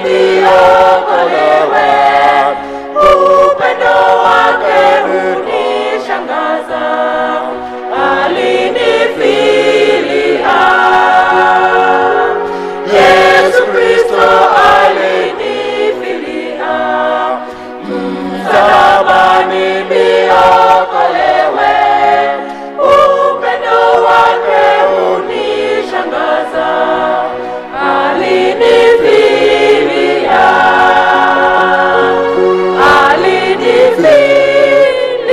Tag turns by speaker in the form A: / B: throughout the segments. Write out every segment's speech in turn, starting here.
A: niokolewe. Upendo wake unishangaza, alinifilia. Yesu Kristo alinifilia, msalabani niokolewe. Upendo wake unishangaza, alinifilia.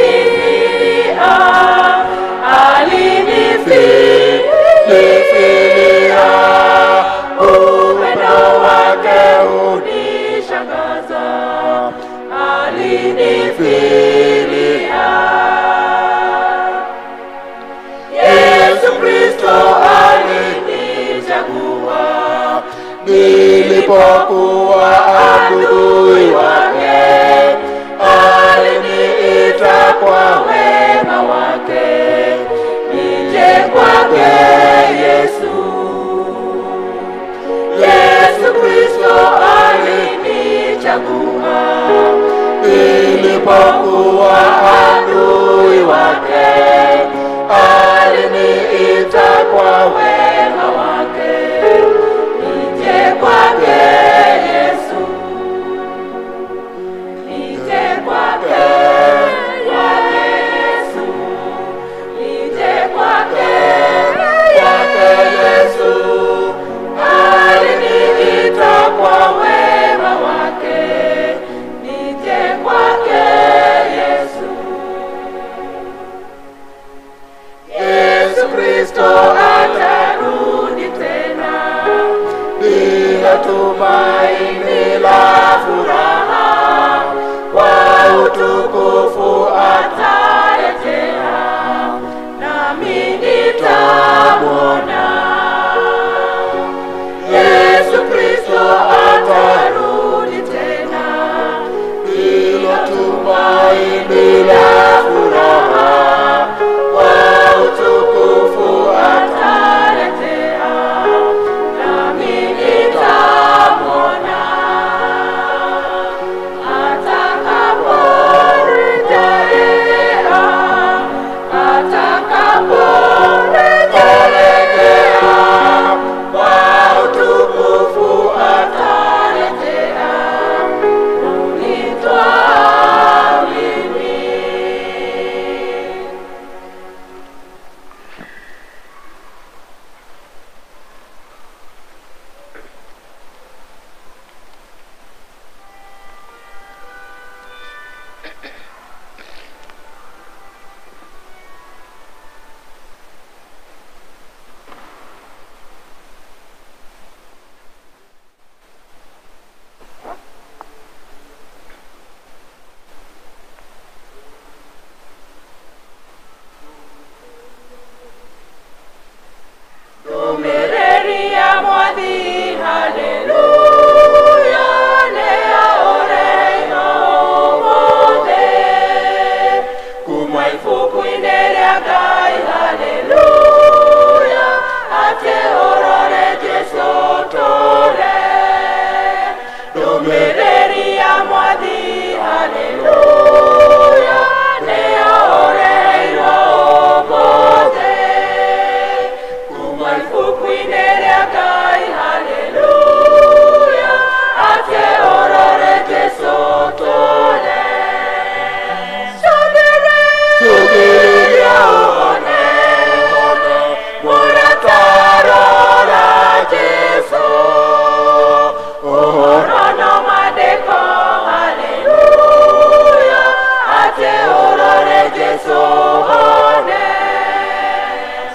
A: Alinifilia, alinifilia. Upendo wake unishangaza, alinifilia. Yesu Kristo alinichagua, nilipokuwa adui wake, aliniita kwa wema wake, nije kwake Yesu. Yesu Kristo alinichagua, nilipokuwa adui wake, aliniita kwa wema wake, nije kwake Yesu. Nije kwake Yesu, nije kwake Yesu. Aliniita kwa wema wake, nije kwake Yesu. Yesu Kristo atarudi tena, ndilo tumaini la furaha, kwa utukufu atarejea, nami nitamwona. Yesu Kristo atarudi tena, ndilo tumaini la furaha, kwa utukufu atarejea, nami nitamwona. Atakaporejea, atakaporejea, kwa utukufu atarejea, kunitwaa mimi. Ndumireria mwathi, haleluya, nĩa ũreheirwo ũmũthĩ. Kuma ibuku-inĩ rĩa Ngai, haleluya, atĩ ũrore Jesũ tũre. Ndumireria mwathi, haleluya, nĩa ũreheirwo ũmũthĩ. Kuma ibuku-inĩ rĩa Ngai, haleluya, atĩ ũrore Jesũ tũre. Subiria ũone, mũratarora Jesũ. Ũhoro no maandĩko, haleluya, atĩ ũrore Jesũ ũhone.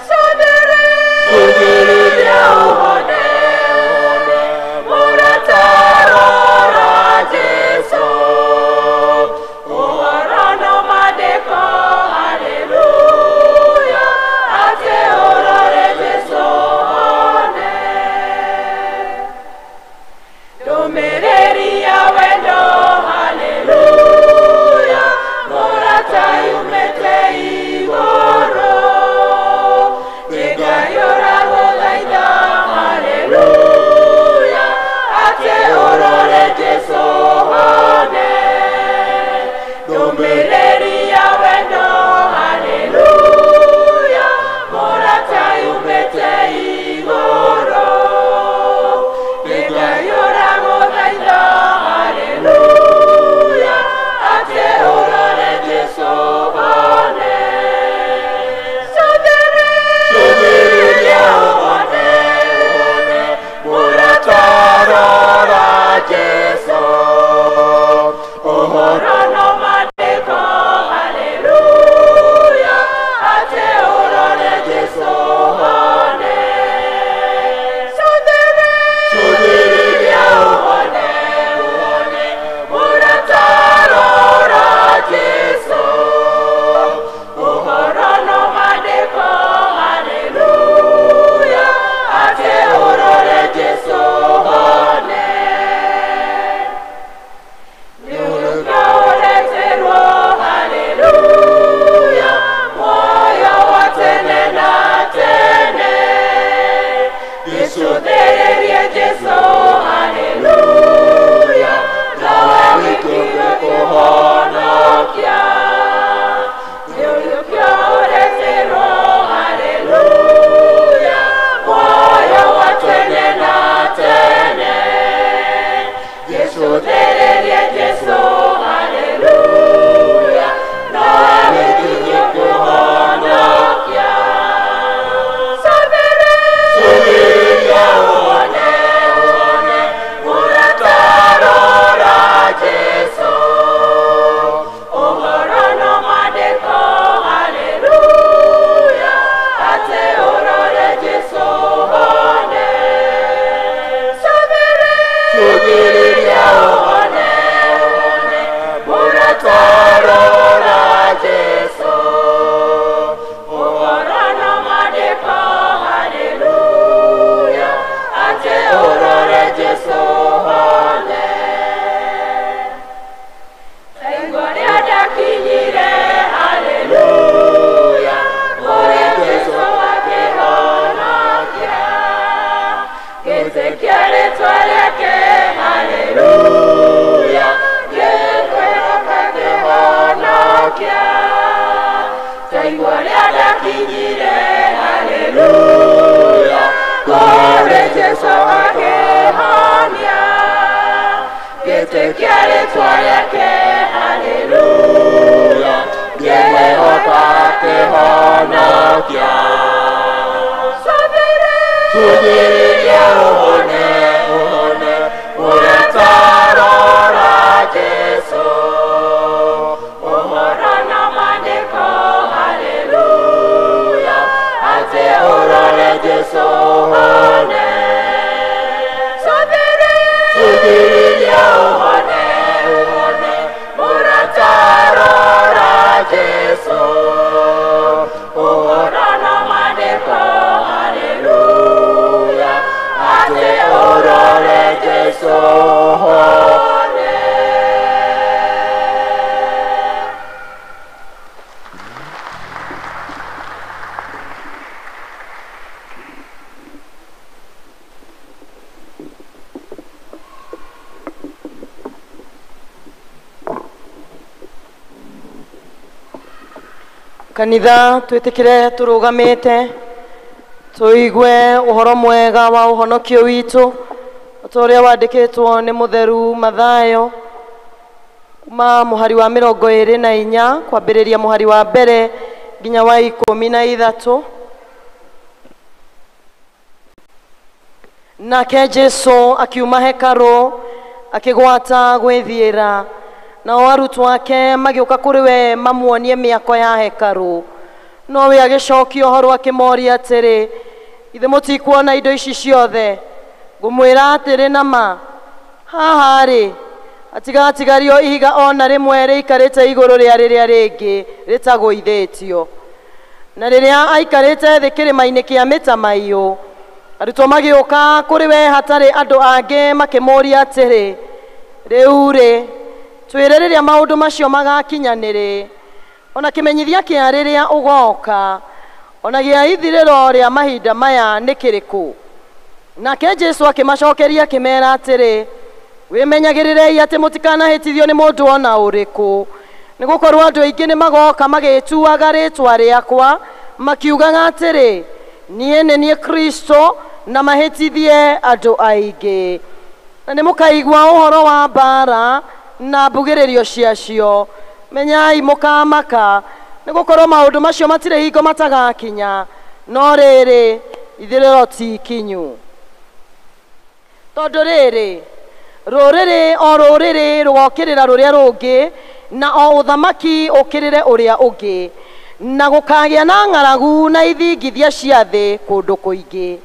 A: Subiria ũhone, mũratarora Jesũ. Ũhoro no maandĩko, haleluya, atĩ ũrore Jesũ ũhone. Ndũmĩrĩri ya wendo, haleluya, mũrata yumĩte igũrũ. Nĩ Ngai ũragũthaitha, haleluya, atĩ ũrore Cũthĩrĩria ũhone, ũhone, mũrata rora Jesũ. Ũhoro na maandĩko, haleluya, atĩ ũrore Jesũ ũhone. Ta igua rĩa ndakinyire, haleluya, kũrĩ Jesũ akĩhonokia. Ngĩtĩkia rĩtwa rĩake, haleluya, ngĩkwĩhoka ngĩhonokia. Ta igua rĩa ndakinyire, haleluya, kũrĩ Jesũ akĩhonia. Ngĩtĩkia rĩtwa rĩake, haleluya, ngĩmwĩhoka akĩhonokia. Cũthĩrĩria ũhone, ũhone, mũrata rora Jesũ. Ũhoro na maandĩko, haleluya, atĩ ũrore Jesũ ũhone. Cũthĩrĩria ũhone, ũhone, mũrata rora Jesũ. Ũhoro na maandĩko, haleluya, atĩ ũrore Jesũ ũhone.
B: Kanitha twĩtĩkĩre tũrũgamĩte tũigue ũhoro mwega wa ũhonokio witũ ta ũrĩa wandĩkĩtwo nĩ mũtheru Mathayo kuma mũhari wa 24 kwambĩrĩria mũhari wa mbere nginya wa 13. Nake Jesũ akiuma hekarũ akĩgwata gwĩthiĩra, nao arutwo ake magĩũka kũrĩ we mamuonie mĩako ya hekarũ. Nowe agĩcokia ũhoro akĩmoria atĩrĩ, ithe mũtikuona indo ici ciothe? Ngũmwĩra atĩrĩ na ma, haha rĩ hatigatigario ihiga ona rĩmwe rĩikarĩte igũrũ rĩa rĩrĩa rĩngĩ rĩtagũithĩtio. Na rĩrĩa aikarĩte thĩ kĩrĩma-inĩ kĩa mĩtamaiyũ, arutwo magĩũka kũrĩ we hatarĩ andũ angĩ makĩmũũria atĩrĩ, rĩu rĩ twĩre rĩrĩa maũndũ macio magakinyanĩrĩ, ona kĩmenyithia kĩa rĩrĩa ũgoka, ona gĩa ithirĩro rĩa mahinda maya nĩ kĩrĩkũ? Nake Jesũ akĩmacokeria akĩmera atĩrĩ, wĩmenyagĩrĩrei atĩ mũtikanahĩtithio nĩ mũndũ ona ũrĩkũ, nĩgũkorwo andũ aingĩ nĩmagoka magĩtuaga rĩtwa rĩakwa makiugaga atĩrĩ, niĩ nĩ niĩ Kristo, na mahĩtithie andũ aingĩ. Na nĩmũkaigua ũhoro wa mbaara na mbugĩrĩrio ciacio, menyai mũkamaka, nĩgũkorwo maũndũ macio matirĩ hingo matagakinya, no rĩrĩ ithirĩro ti ikinyu. Tondũ rĩrĩ rũrĩrĩ o rũrĩrĩ rũgokĩrĩra rũrĩa rũngĩ, na o ũthamaki ũkĩrĩre ũrĩa ũngĩ, na gũkagĩa na ng'aragu na ithingithia cia thĩ kũndũ kũingĩ.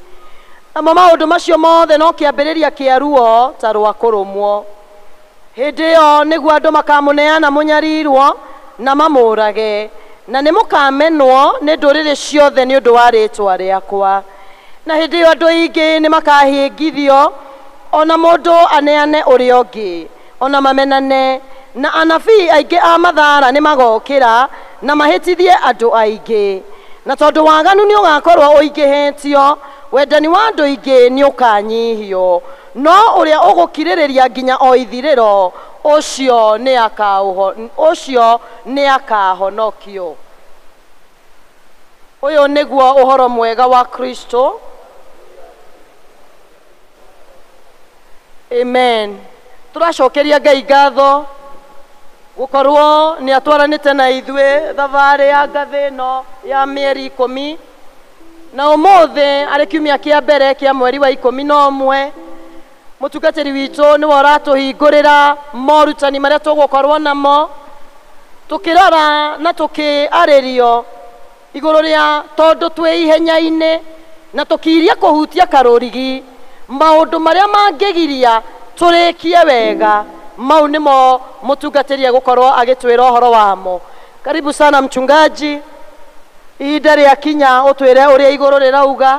B: Namo maũndũ macio mothe no kĩambĩrĩria kĩa ruo ta rwa kũrũmwo. Hĩndĩ ĩyo nĩguo andũ makamũneana mũnyarirwo na mamũũrage, na nĩmũkamenwo nĩ ndũrĩrĩ ciothe nĩ ũndũ wa rĩtwa rĩakwa. Na hĩndĩ ĩyo andũ aingĩ nĩmakahĩngithio, ona mũndũ aneane ũrĩa ũngĩ, ona mamenane, na anabii aingĩ a mathara nĩmagokĩra na mahĩtithie andũ aingĩ. Na tondũ waganu nĩũgakorwo ũingĩhĩtio, wendani wa andũ aingĩ nĩũkanyihio, no ũrĩa ũgũkirĩrĩria nginya o ithirĩro, ũcio nĩakahonokio. Ũyũ nĩguo ũhoro mwega wa Kristo. Amen. Tũracokeria Ngai ngatho gũkorwo nĩ atwaranĩte na ithuĩ thabarĩ ya ngathĩ ĩno ya mĩeri 10, na ũmũthĩ arĩ kiumia kĩa mbere kĩa mweri wa 11. Mũtungatĩri witũ nĩwe ũratũhingũrĩra morutani marĩa tũgũkorwo namo, tũkĩrora na tũkĩarĩrio igũrũ rĩa tondũ twĩ ihenya-inĩ na tũkiria kũhutia karũrigi maũndũ marĩa mangĩgiria Tũrĩkie wega. Mau nĩmo mũtungatĩri egũkorwo agĩtwĩra ũhoro wamo. Karibu sana mchungaji. Ihinda rĩa kinya ũtwĩre ũrĩa igũrũ rĩrauga.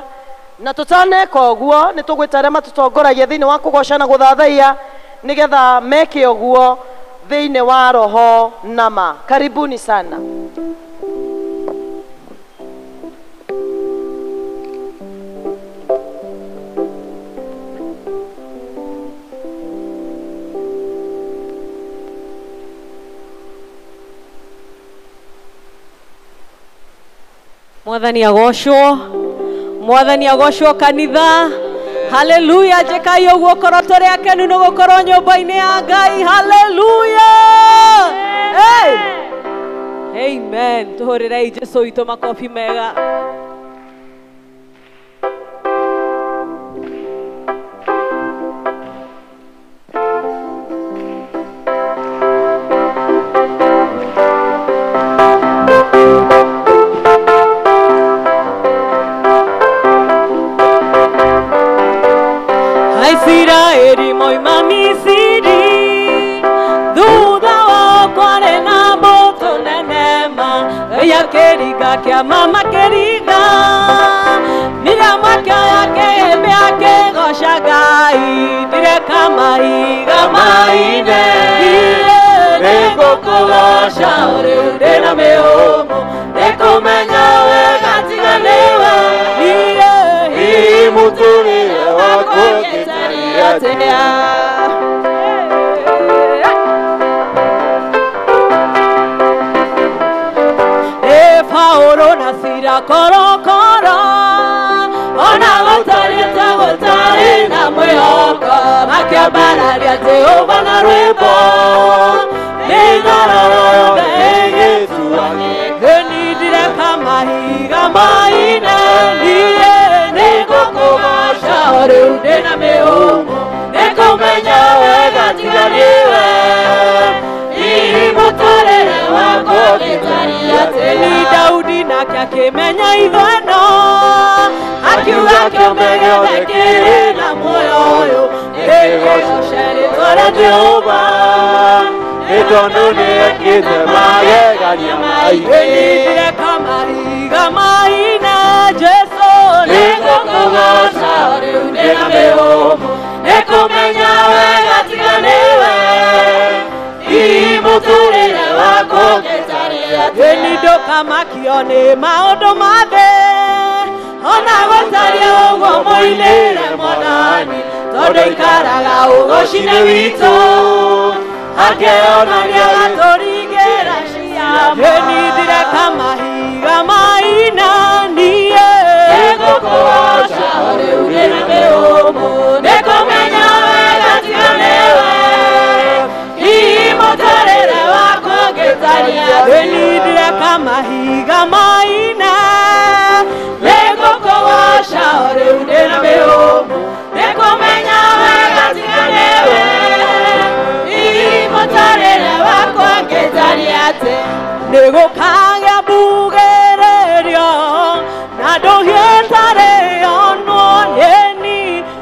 B: Na tũtaneka ũguo nĩ tũgwĩta arĩa matũtongoragia thĩinĩ wa kũgoca na gũthathaiya nĩgetha meke ũguo thĩinĩ wa roho na ma. Karibuni sana.
C: Mwathani agocwo, Mwathani agocwo kanitha. Haleluya. Njĩkai ũguo korwo tũrĩ akenu nĩ gũkorwo nyũmba-inĩ ya Ngai. Haleluya. Hey. Amen. Tũhũrĩrei Jesũ witũ makobi mega. Isiraeli moima Misiri, thutha wao kwarĩ na mbũtũ nene ma, Ngai akĩringa kĩama makĩringa, Miriamu akĩoya kĩhĩmbĩ akĩgoca Ngai, ndireka mahiga maine, nĩngũkũgoca rĩu ndĩna mĩhũmũ, nĩkũmenya wega tiga nĩwe,
A: Hihi mũtũrĩre wakwa ũngĩtariĩ atĩa?
C: Paũlũ na Sila korokoro, ona gũtariĩ ta gũtarĩ na mwĩhoko, makĩambararia Jehova na rwĩmbo, mĩnyororo yothe ĩgĩtuanĩka. Niĩ ndireka mahiga maine, niĩ nĩngũkũgoca rĩu ndĩna mĩhũmũ, nĩngũmenya wega tiga nĩwe, hihi mũtũrĩre wakwa ũngĩtariĩ atĩa? Ni Daudi nake akĩmenya ithweno, akiuga kĩũmbe gĩothe kĩrĩ na muoyo ũyũ, nĩkĩgoce rĩĩtwa rĩa Jehova,
A: Nĩ tondũ nĩekĩte magegania maingĩ.
C: Ndireka mahiga maine, Jesũ nĩngũkũgoca rĩu ndĩna mĩhũmũ, nĩkũmenya wega tiga nĩwe, hihi mũtũrĩre wakwa ũngĩtariĩ atĩa? Nĩ ndũkamakio nĩ maũndũ ma thĩ, ona gũtariĩ ũguo mũinĩre Mwathani, tondũ aikaraga ũgoci-inĩ witũ, akĩonania gatũringĩra ciama. Nĩ ndireka mahiga maina, niĩ nĩngũkũgoca rĩu ndĩna mĩhũmũ, nĩkũmenya wega tiga nĩwe, hihi mũtũrĩre wakwa ũngĩtariĩ atĩa? Nĩ ndireka mahiga maina, nĩngũkũgoca rĩu ndĩna mĩhũmũ, nĩkũmenya wega tiga nĩwe, hihi mũtũrĩre wakwa ũngĩtariĩ atĩa? Nĩgũkagĩa mbugĩrĩrio na ndũhiũ ĩtarĩ yonwo, ĩni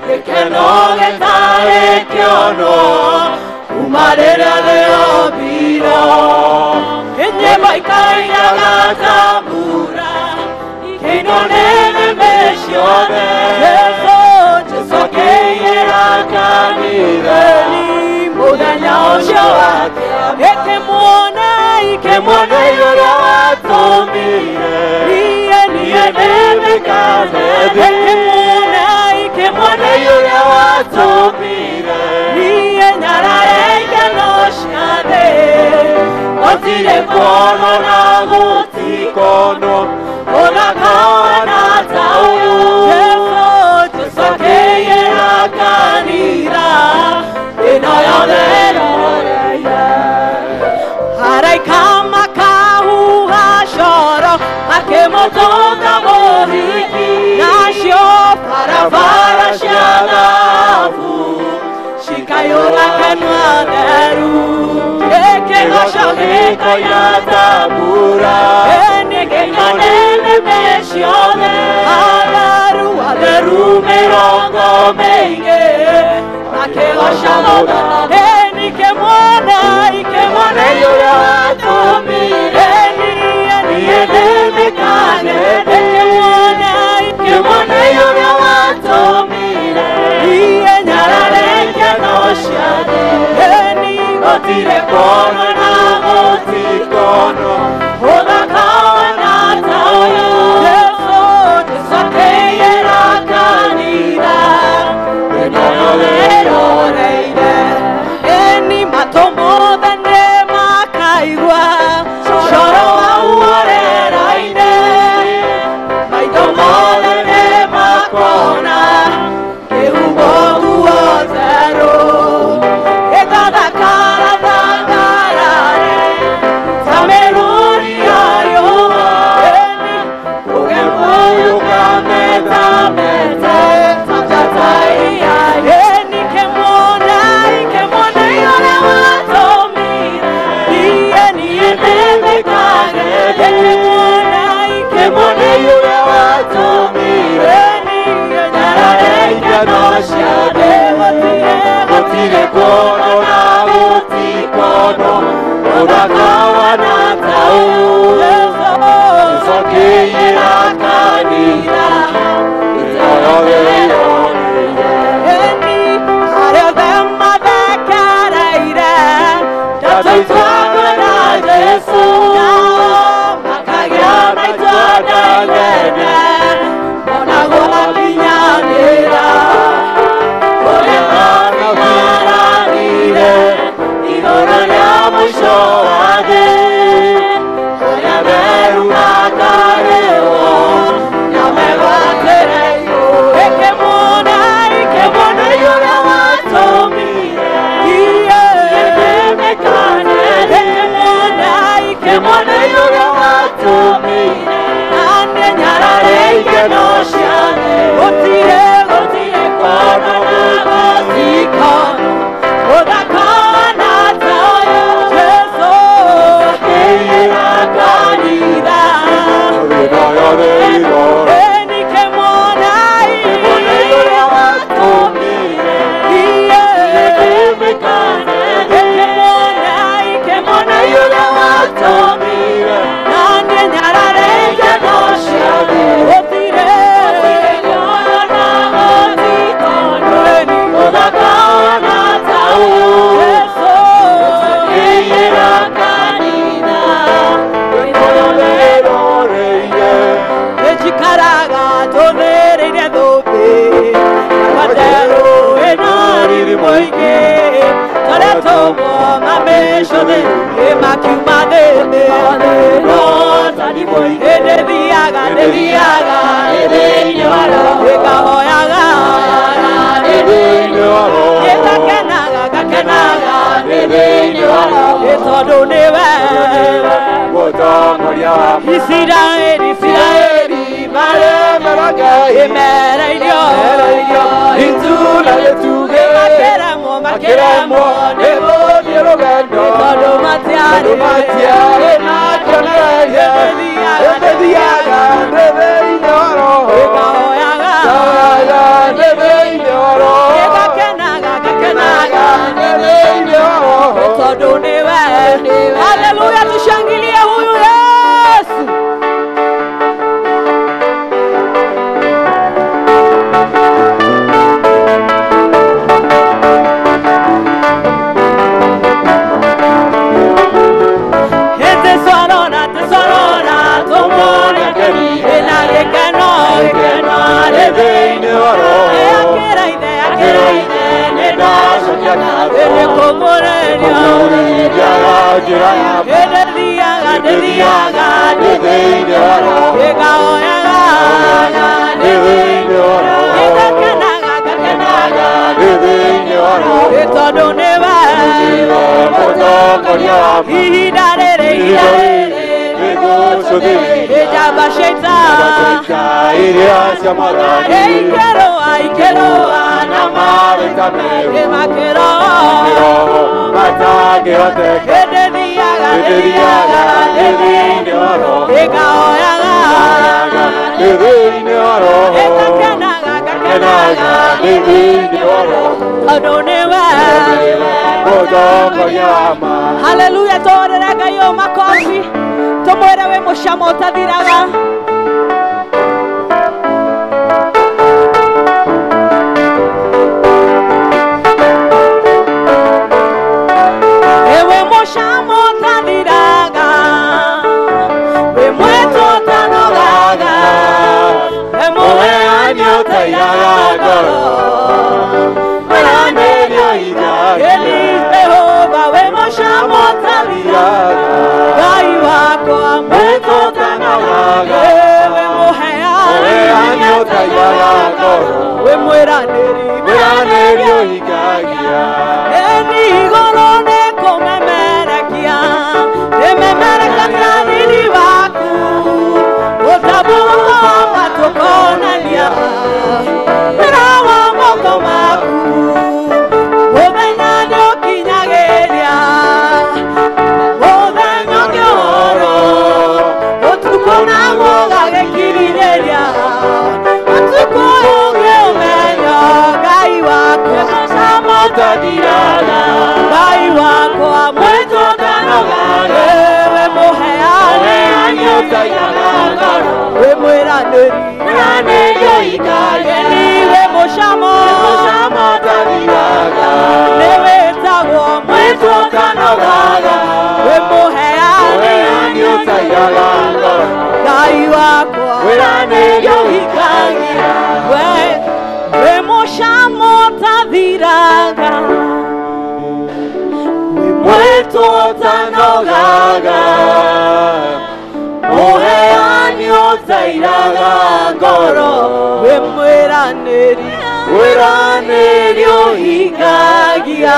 C: gĩkeno gĩtarĩ kĩonwo kuma rĩrĩa thĩ yombirwo. Nyĩmbo ikainaga ta mbura, ikĩinwo nĩ nĩmĩ ciothe, Jesũ, Jesũ akĩingĩra kanitha, mũthenya ũcio wake ĩkĩmuona, ikĩmuona ũrĩa watũmire, niĩ niĩ nĩmĩkane thĩ, ĩkĩmuona, ikĩmuona ũrĩa watũmire, niĩ nyarare ikeno cia thĩ, gũtirĩ kuonwo na gũtikonwo, ũthakana ta ũyũ, Jesũ, Jesũ akĩingĩra kanitha, ĩno yothe ĩroreire. Araika makahuha coro, makĩmũtũnga mũhiki, nacio barabara cia thahabu cikaiyũra kanua theru, gĩkĩgoco gĩkoina ta mbura, ĩni gĩkeno nĩnĩmĩ ciothe, atheru atheru mĩrongo mĩingĩ, Akĩgoca mũthoni nikĩmuona ikĩmuona ũrĩa watũmire niĩ ndĩmĩkane ikĩmuona ikĩmuona ũrĩa watũmire iye nyarare ikeno ciathĩ gũtirĩ kono na gũtikono ũthaka wana ta ũyũ Jesũ Jesũ akĩiyĩra kanitha ĩno wĩroreire ĩni matũ mothe nĩmakaigua coro wa uorera-inĩ maitho mothe nĩmakona kĩhumo nguo njerũ ĩgathakara thangarare ta mĩrũri ya riũa ĩni ũgemu ũyũ ũkametameta ta njata iria ĩni kĩmuona ikĩmuona ũrĩa watũmire iye niĩ ndĩmĩkage ĩkĩmuona ikĩmuona ũrĩa watũmire niĩ nyarare ikeno ciathĩ gũtirĩ kuono na gũtikono ũthaka wana ta ũyũ Jesũ akĩiyĩra kanitha ĩno wĩroreire ĩni arĩa othe mathekereire ndatũitwagwo na Jesũ nao makagĩa na itua nene ona gwakinyanĩra ũrĩa maranire igũrũ rĩa mũico wa thĩ arĩa meru makarĩwo na megwatĩre igũrũ ĩkĩmuona ikĩmuona ũrĩa watũmire iye ndĩmĩkane ĩkĩmuona ikĩmuona ũrĩa watũmire naniĩ nyarare ikeno ciathĩ gũtirĩ gũtirĩ kono na gũtikono ũthaka wana ta ũyũ Jesũ akĩiyĩra kanitha ĩni kĩmuona ũrĩa watũmire iye ndĩmĩkane ĩkĩmuona ikĩmuona ũrĩa watũmire naniĩ nyarare ikeno ciathĩ gũtirĩ kono na gũtikono ũthaka wana ta ũyũ Jesũ akĩiyĩra kanitha Ejikaraga tũthĩrĩire thũmbĩ yakwa ĩna riri mũingĩ tũrĩa tũmwo mamĩcũthĩ ĩmakiuma thĩthĩ ĩndĩthiaga ndĩthiaga ĩkahoyaga ĩgakenaga ngakenaga tondũ nĩwe Isiraeli Isiraeli ĩmereirio makĩremwo makĩremwo nĩ tondũ matiarĩ ĩthiaga ĩkahoyaga ĩgakenaga ngakenaga tondũ nĩwe. Haleluya, tushangilie huyu Yesu.
A: Kenaga thĩinĩ wa roho
C: Tondũ nĩwe
A: mũtongoria wa ma.
C: Haleluya, tũhũrĩre Ngai ũyũ makobi, tũmwĩre wĩ mũcamo ũtathiraga. Ewe mũcamo ũtathiraga, wĩ mwĩtũ ũtanogaga, wĩ
A: Mũheani ũtairaga ngoro, mwĩranĩri ũhingagia.
C: Eli Jehova, wĩ mũcamo ũtathiraga, Ngai wakwa
A: Mwĩtũ ũtanogaga,
C: wĩ mũheani
A: mũheani ũtairaga ngoro,
C: wĩ mwĩranĩri
A: mwĩranĩri ũhingagia.
C: Eni igũrũ nĩkũmemerekia, rĩmemerekagia riri waku, ũtambũrũko wa matu ũkonania wĩra wa moko maku. Mũthenya nĩũkinyagĩria, mũthenya ũngĩ ũhoro, ũtukũ naguo ũgagĩkirĩrĩria, ũtukũ ũyũ ũngĩũmenya, Ngai wakwa
A: Mũcamo ũtathiraga,
C: Ngai wakwa
A: mwĩtũ ũtanogaga,
C: wĩ mũheani
A: mũheani ũtairaga ngoro,
C: wĩ mwĩranĩri
A: mwĩranĩri ũhingagia.
C: Eni wĩ mũcamo
A: Mũcamo ũtathiraga,
C: nĩwĩtagwo
A: mwĩtũ ũtanogaga,
C: wĩ mũheani
A: mũheani ũtairaga ngoro,
C: Ngai wakwa
A: mwĩranĩri ũhingagia.
C: Wĩ mũcamo ũtathiraga, wĩ
A: Mwĩtũ ũtanogaga, mũheani ũtairaga ngoro,
C: wĩ mwĩranĩri
A: mwĩranĩri ũhingagia.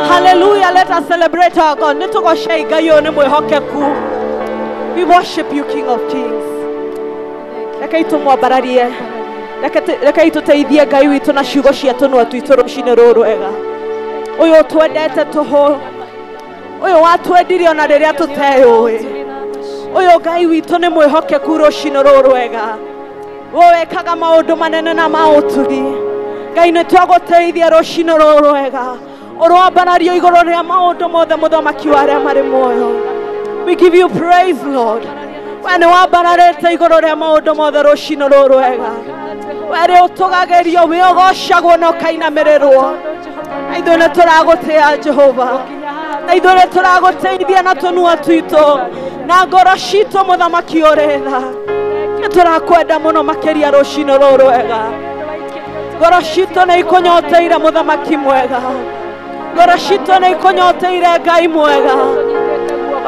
C: Hallelujah, let us celebrate our God. Nĩtũgoce Ngai ũyũ nĩ mwĩhokeku. We worship you, King of Kings. Rekei tũmwambararie, rekei tũteithie Ngai witũ na ciugo cia tũnua twitũ rũcinĩ rũrũ rwega. Ũyũ ũtwendete tũhũ, ũyũ watwendirie ona rĩrĩa tũteyũĩ. Ũyũ Ngai witũ nĩ mwĩhokeku rũcinĩ rũrũ rwega. We wekaga maũndũ manene na ma ũtugi. Ngai nĩ twagũteithia rũcinĩ rũrũ rwega. Ũroambarario igũrũ rĩa maũndũ mothe, mũthamaki wa arĩa marĩ muoyo. We give you praise, Lord. We nĩ wambararĩte igũrũ rĩa maũndũ mothe rũcinĩ rũrũ rwega. We rĩ ũtũgagĩrio, wĩ ũgocagwo na ũkainamĩrĩrwo. Na ithuĩ nĩ tũragũtĩa Jehova. Na ithuĩ nĩ tũragũteithia na tũnua twitũ na ngoro citũ, mũthamaki ũrĩ tha. Nĩ tũrakwenda mũno makĩria rũcinĩ rũrũ rwega. Ngoro citũ nĩ ikũnyoteire mũthamaki mwega. Ngoro citũ nĩ ikũnyoteire Ngai mwega.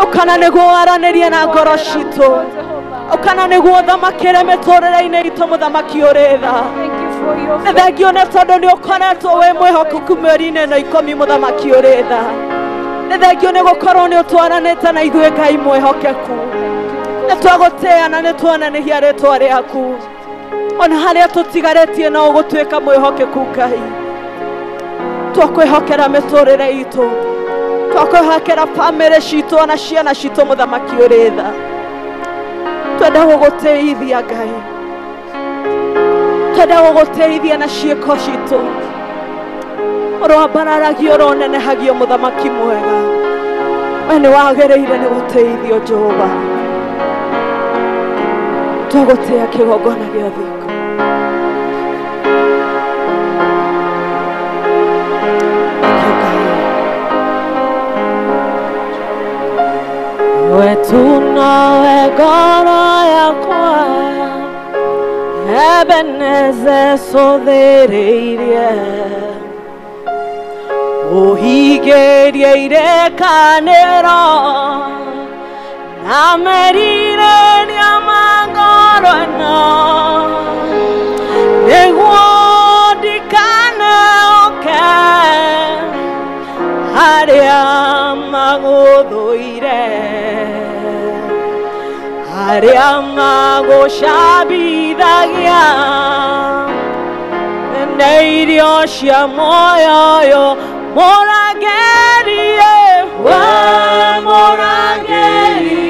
C: Ũkana nĩguo waranĩrie na ngoro citũ. Ũkana nĩguo ũthamakĩre mĩtũrĩre-inĩ itũ, mũthamaki ũrĩ tha. Nĩ thengio nĩ tondũ nĩ ũkoretwo wĩ mwĩhokeku mĩeri-inĩ ĩno 10, mũthamaki ũrĩ tha. Nĩ thengio nĩ gũkorwo nĩ ũtwaranĩte na ithuĩ, Ngai mwĩhokeku. Nĩ twagũtĩĩa na nĩ twananĩhia rĩtwa rĩaku. Ona harĩa tũtigarĩtie no ũgũtuĩka mwĩhokeku, Ngai. Twakwĩhokera mĩtũrĩre itũ, twakwĩhokera bamĩrĩ citũ ona ciana citũ, mũthamaki ũrĩ tha. Twenda gũgũtĩithia, Ngai, twenda gũgũtĩithia na ciĩko citũ. Ũroambararagio, ũronenehagio, mũthamaki mwega. We nĩ wagĩrĩire nĩ gũtĩithio, Jehova. Twagũtĩĩa kĩgongona gĩa thingo. We tu nowe ngoro yakwa, Ebeneze cũthĩrĩirie, ũhingĩrie irĩkanĩro na merirĩria ma ngoro ĩno, nĩguo ndikaneũke arĩa magũthũire, arĩa magũcambithagia nĩ irio cia muoyo ũyũ. Mũrangĩrie, we mũrangĩri,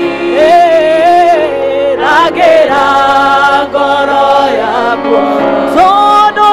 C: rangĩra ngoro yaku, tondũ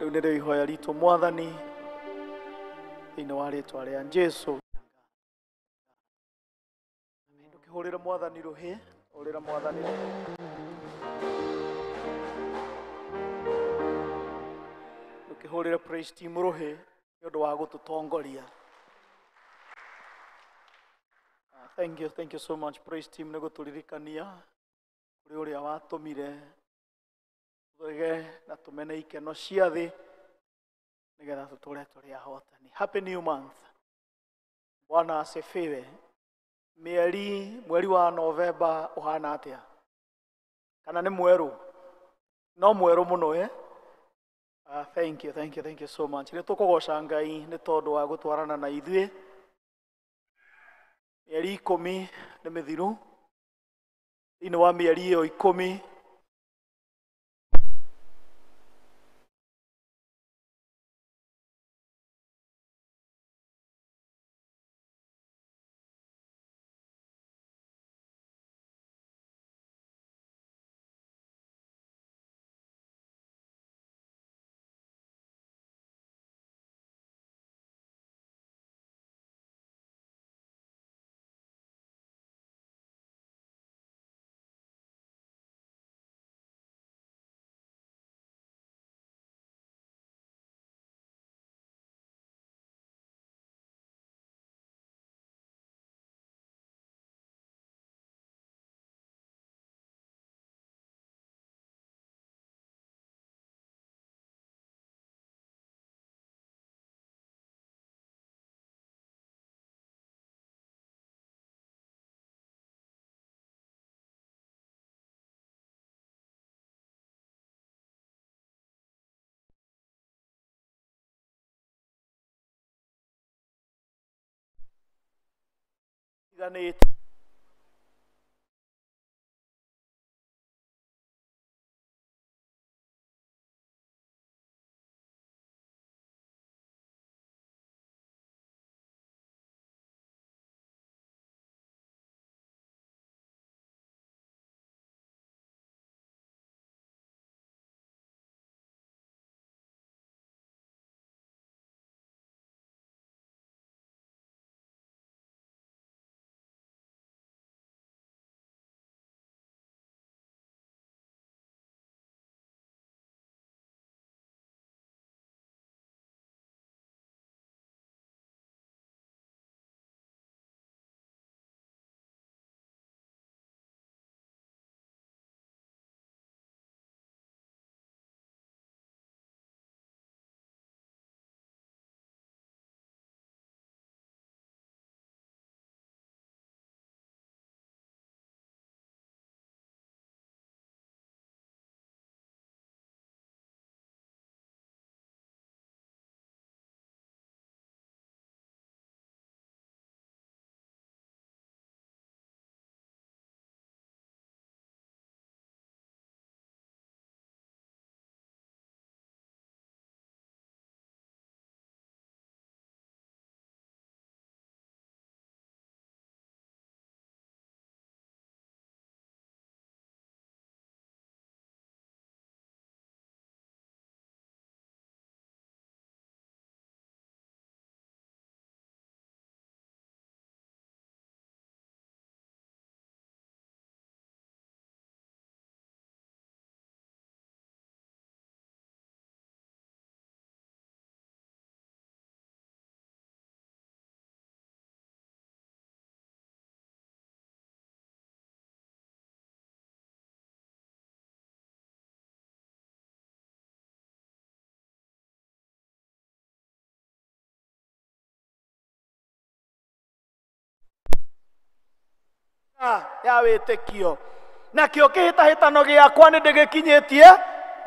D: Rĩu nĩrĩo ihoya ritũ Mwathani, thĩinĩ wa rĩtwa rĩa Jesũ. Ndũkĩhũrĩre Mwathani rũhĩ, hũrĩra Mwathani rũhĩ. Ndũkĩhũrĩre praise team rũhĩ nĩ ũndũ wa gũtũtongoria. Thank you so much praise team nĩ gũtũririkania kũrĩ ũrĩa watũmire tũrege na tũmene ikeno cia thĩ nĩgetha tũtũre tũrĩ ahotani. Happy new month. Bwana asifiwe. Mweri wa Novemba ũhana atĩa? Kana nĩ mwerũ? No mwerũ mũno eh? Thank you, thank you, thank you so much. Nĩ tũkũgoca Ngai nĩ tondũ wa gũtwarana na ithuĩ. Mĩeri 10 nĩ mĩthiru. Thĩinĩ wa mĩeri ĩyo 10 tiganĩte. Ya wĩtĩkio nakĩo kĩhĩtahĩtano gĩakwa nĩ ndĩgĩkinyĩtie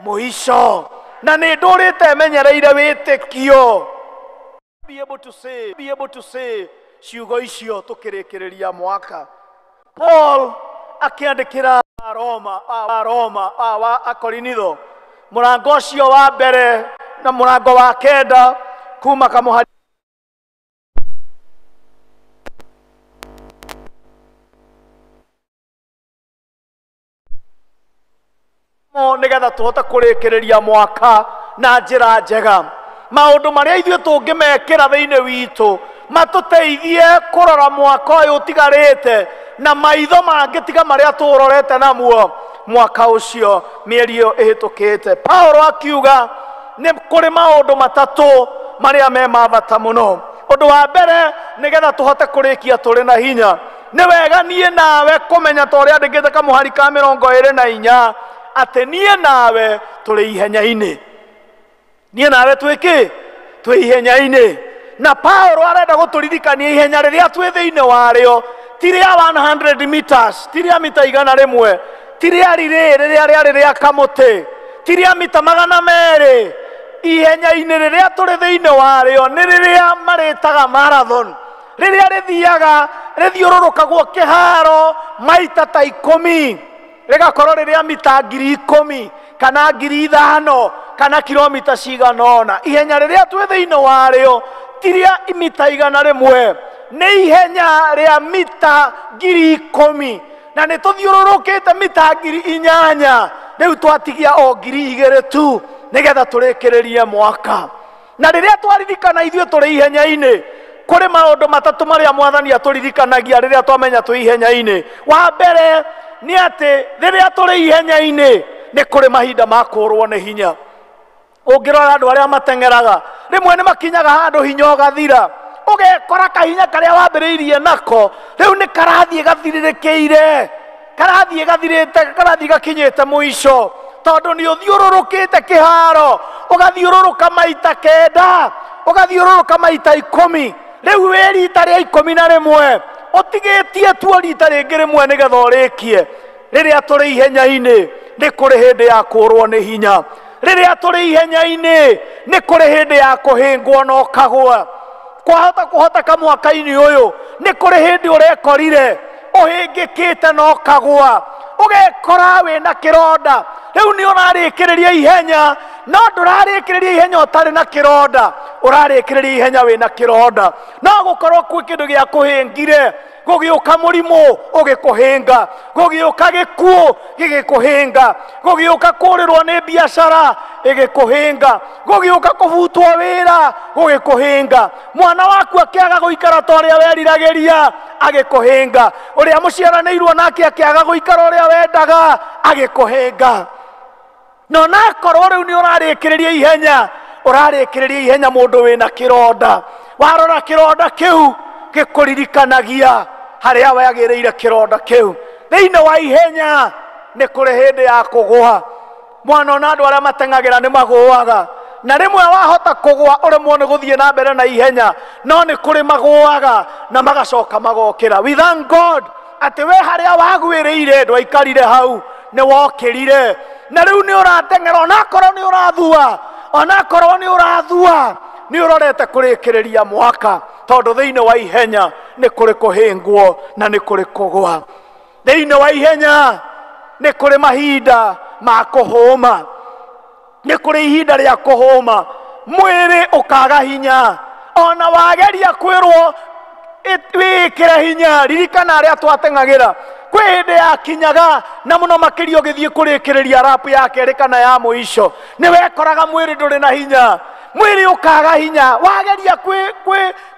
D: mũico na nĩ ndũrĩte menyereire wĩtĩkio. Be able to say, be able to say ciugo icio tũkĩrĩkĩrĩria mwaka. Paul akĩandĩkĩra Roma, Roma, wa Akorinitho mũrango ũcio wa mbere na mũrango wa 9 kuma kamũhari nigetha tuhote kurikiriria mwaka na njĩra njega, maũndũ marĩa ithuĩ tũngĩmekĩra thĩinĩ witũ matũteithie kũrora mwaka ũyũ ũtigarĩte na maitho mangĩ tiga marĩa tũrorete namuo mwaka ũcio mĩeri ĩyo ĩhĩtũkĩte. Paulo akiuga nĩ kũrĩ maũndũ matatũ marĩa me ma bata mũno. Ũndũ wa mbere, nĩgetha tũhote kũrĩkia tũrĩ na hinya, nĩ wega niĩ nawe kũmenya ta ũrĩa andĩkĩte kamũhari ka 24 atĩ niĩ nawe tũrĩ ihenya-inĩ. Niĩ nawe twĩ kĩ? Twĩ ihenya-inĩ. Na Paulo arenda gũtũririkania ihenya rĩrĩa twĩ thĩinĩ warĩo ti rĩa 100 meters, ti rĩa mita 100, ti rĩa rĩrĩ rĩrĩa rĩarĩ rĩa kamũtĩ, ti rĩa mita 200. Ihenya-inĩ rĩrĩa tũrĩ thĩinĩ warĩo nĩ rĩrĩa marĩtaga marathon, rĩrĩa rĩthiaga rĩthiũrũrũkagwo kĩharo maita ta 10, rĩgakorwo rĩrĩa mita 10,000 kana 5,000 kana kilomita cigana ũna. Ihenya rĩrĩa twĩ thĩinĩ warĩo ti rĩa mita 100, nĩ ihenya rĩa mita 10,000, na nĩ tũthiũrũrũkĩte mita 8,000. Rĩu twatigia o 2,000 tu nĩgetha tũrĩkĩrĩrie mwaka. Na rĩrĩa twaririkana ithuĩ tũrĩ ihenya-inĩ, kũrĩ maũndũ matatũ marĩa mwathani atũririkanagia rĩrĩa twamenya twĩ ihenya-inĩ. Wa mbere nĩ atĩ rĩrĩa tũrĩ ihenya-inĩ nĩ kũrĩ mahinda ma kũũrwo nĩ hinya. Ũngĩrora andũ arĩa mateng'eraga, rĩmwe nĩ makinyaga handũ hinya ũgathira, ũgekora kahinya karĩa wambĩrĩirie nako rĩu nĩ karathiĩ gathirĩrĩkĩire, karathiĩ gathirĩte, karathiĩ gakinyĩte mũico, tondũ nĩ ũthiũrũrũkĩte kĩharo, ũgathiũrũrũka maita 9, ũgathiũrũrũka maita 10, rĩu wĩ rita rĩa 11, ũtigĩtie tuo rita rĩngĩ rĩmwe nĩgetha ũrĩkie. Rĩrĩa tũrĩ ihenya-inĩ nĩ kũrĩ hĩndĩ ya kũũrwo nĩ hinya. Rĩrĩa tũrĩ ihenya-inĩ nĩ kũrĩ hĩndĩ ya kũhĩngwo na ũkagũa. Kwahota kũhoteka mwaka-inĩ ũyũ nĩ kũrĩ hĩndĩ ũrekorire ũhĩngĩkĩte na ũkagũa, ũgekora wĩna kĩronda. Rĩu nĩ ũrarĩkĩrĩria ihenya, no ndũrarĩkĩrĩria ihenya ũtarĩ na kĩronda, ũrarĩkĩrĩria ihenya wĩna kĩronda. No gũkorwo kwĩ kĩndũ gĩa kũhĩngire, gũgĩũka mũrimũ ũgĩkũhĩnga, gũgĩũka gĩkuũ gĩgĩkũhĩnga, gũgĩũka kũrĩrwo nĩ biacara ĩgĩkũhĩnga, gũgĩũka kũbutwo wĩra gũgĩkũhĩnga, mwana waku akĩaga gũikara ta ũrĩa weriragĩria agĩkũhĩnga, ũrĩa mũciaranĩirwo nake akĩaga gũikara ũrĩa wendaga agĩkũhĩnga. No nakorwo rĩu nĩ ũrarĩkĩrĩria ihenya, ũrarĩkĩrĩria ihenya mũndũ wĩna kĩronda. Warora kĩronda kĩu gĩkũririkanagia harĩa wagĩrĩire kĩronda kĩu. Thĩinĩ wa ihenya nĩ kũrĩ hĩndĩ ya kũgũa. Mwana ona andũ arĩa mateng'agĩra nĩ magũaga, na rĩmwe wahota kũgũa ũremwo nĩ gũthiĩ na mbere na ihenya, no nĩ kũrĩ magũaga na magacoka magokĩra. We thank God atĩ we harĩa wagwĩrĩire ndwaikarire hau, nĩ wokĩrire, na rĩu nĩ ũrateng'era, onakorwo nĩ ũrathua, onakorwo nĩ ũrathua, nĩ ũrorete kũrĩkĩrĩria mwaka, tondũ thĩinĩ wa ihenya nĩ kũrĩ kũhĩngwo na nĩ kũrĩ kũgũa. Thĩinĩ wa ihenya nĩ kũrĩ mahinda ma kũhũma, nĩ kũrĩ ihinda rĩa kũhũma, mwĩrĩ ũkaga hinya. Ona wageria kwĩrwo wĩkĩre hinya, ririkana arĩa twateng'agĩra, kwĩ hĩndĩ yakinyaga na mũno makĩria ũgĩthiĩ kũrĩkĩrĩria rapu ya kerĩ kana ya mũico, nĩ wekoraga mwĩrĩ ndũrĩ na hinya, mwĩrĩ ũkaga hinya. Wageria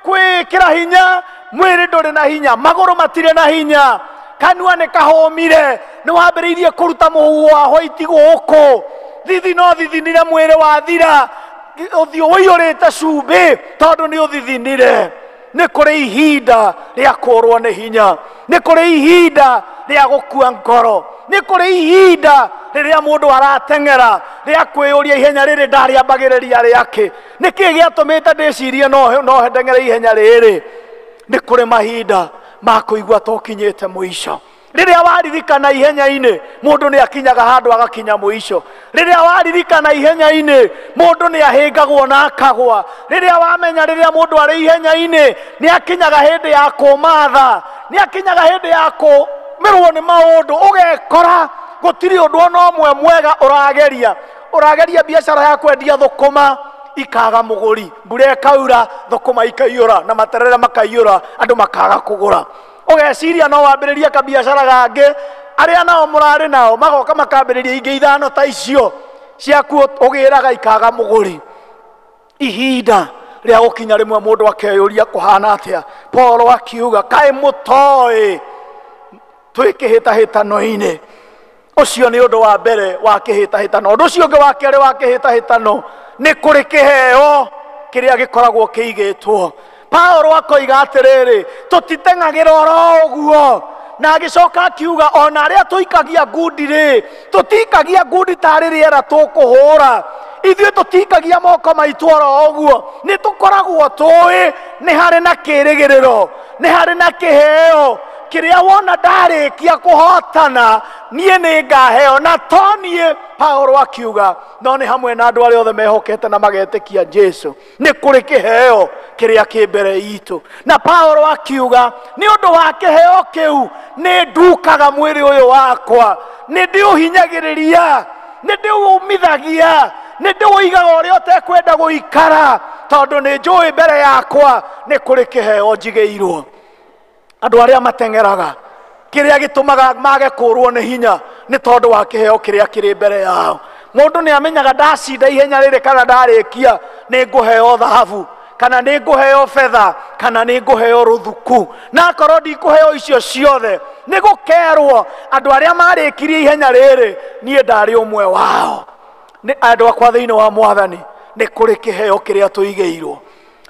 D: kwĩkĩra hinya, mwĩrĩ ndũrĩ na hinya, magũrũ matirĩ na hinya, kanua nĩ kahũmire, nĩ wambĩrĩirie kũruta mũhuho wa hwaiti gũkũ, thithi no thithinire, mwĩrĩ wathira, ũthiũ ũiyũrĩte cumbĩ tondũ nĩ ũthithinire. Nĩ kũrĩ ihinda rĩa kũũrwo nĩ hinya, nĩ kũrĩ ihinda rĩa gũkua ngoro, nĩ kũrĩ ihinda rĩrĩa mũndũ arateng'era rĩa kwĩyũria ihenya rĩrĩ ndarĩambagĩrĩria rĩakĩ, nĩkĩ gĩatũmĩte ndĩcirie no ndeng'ere ihenya rĩrĩ. Nĩ kũrĩ mahinda ma kũigua tũkinyĩte mũico. Rĩrĩa waririkana ihenya-inĩ, mũndũ nĩ akinyaga handũ agakinya mũico. Rĩrĩa waririkana ihenya-inĩ, mũndũ nĩ ahĩngagwo na akagwa. Rĩrĩa wamenya rĩrĩa mũndũ arĩ ihenya-inĩ, nĩ akinyaga hĩndĩ ya kũmatha, nĩ akinyaga hĩndĩ ya kũmĩrwo nĩ maũndũ, ũgekora gũtirĩ ũndũ ona ũmwe mwega ũrageria. Ũrageria biacara ya kwendia thũkũma, ikaga mũgũri, mbura ĩkaura, thũkũma ikaiyũra na materere makaiyũra, andũ makaga kũgũra. Ũgeciria no wambĩrĩrie kabiacara gangĩ, arĩa nao mũrarĩ nao magoka makambĩrĩria ingĩ 5 ta icio. Ciaku ũgĩraga ikaga mũgũri. Ihinda rĩa gũkinya rĩmwe mũndũ akeyũria kũhana atĩa. Paul akiuga kaĩ mũtoĩ twĩ kĩhĩtahĩtano-inĩ. Ũcio nĩ ũndũ wa mbere wa kĩhĩtahĩtano. Ũndũ ũcio ũngĩ wa kerĩ wa kĩhĩtahĩtano nĩ kũrĩ kĩheo kĩrĩa gĩkoragwo kĩigĩtwo. Paul akoiga atĩrĩrĩ, tũtiteng'agĩra oro ũguo. Na agĩcoka akiuga ona arĩa tũikagia ngundi rĩ, tũtikagia ngundi tarĩ rĩera tũkũhũra. Ithuĩ tũtikagia moko maitũ oro ũguo. Nĩ tũkoragwo tũĩ nĩ harĩ na kĩrĩgĩrĩro, nĩ harĩ na kĩheo kĩrĩa wona ndarĩkia kũhotana niĩ nĩ ngaheo. Na to niĩ, Paul akiuga, no nĩ hamwe na andũ arĩa othe mehokete na magetĩkia Jesu. Nĩ kũrĩ kĩheo kĩrĩa kĩ mbere itũ. Na Paul akiuga nĩ ũndũ wa kĩheo kĩu nĩ ndukaga mwĩrĩ ũyũ wakwa, nĩ ndĩũhinyagĩrĩria, nĩ ndĩũmithagia, nĩ ndĩũigaga ũrĩa ũtekwenda gũikara, tondũ nĩ njũĩ mbere yakwa nĩ kũrĩ kĩheo njigĩirwo. Andũ arĩa mateng'eraga, kĩrĩa gĩtũmaga mage kũrwo nĩ hinya nĩ tondũ wa kĩheo kĩrĩa kĩrĩ mbere yao. Mũndũ nĩ amenyaga ndacinda ihenya rĩrĩ kana ndarĩkia nĩ ngũheo thahabu, kana nĩ ngũheo betha, kana nĩ ngũheo rũthuku. Na akorwo ndikũheo icio ciothe, nĩ gũkerwo andũ arĩa marĩkirie ihenya rĩrĩ niĩ ndarĩ ũmwe wao. Nĩ andũ akwa thĩinĩ wa Mwathani, nĩ kũrĩ kĩheo kĩrĩa tũigĩirwo,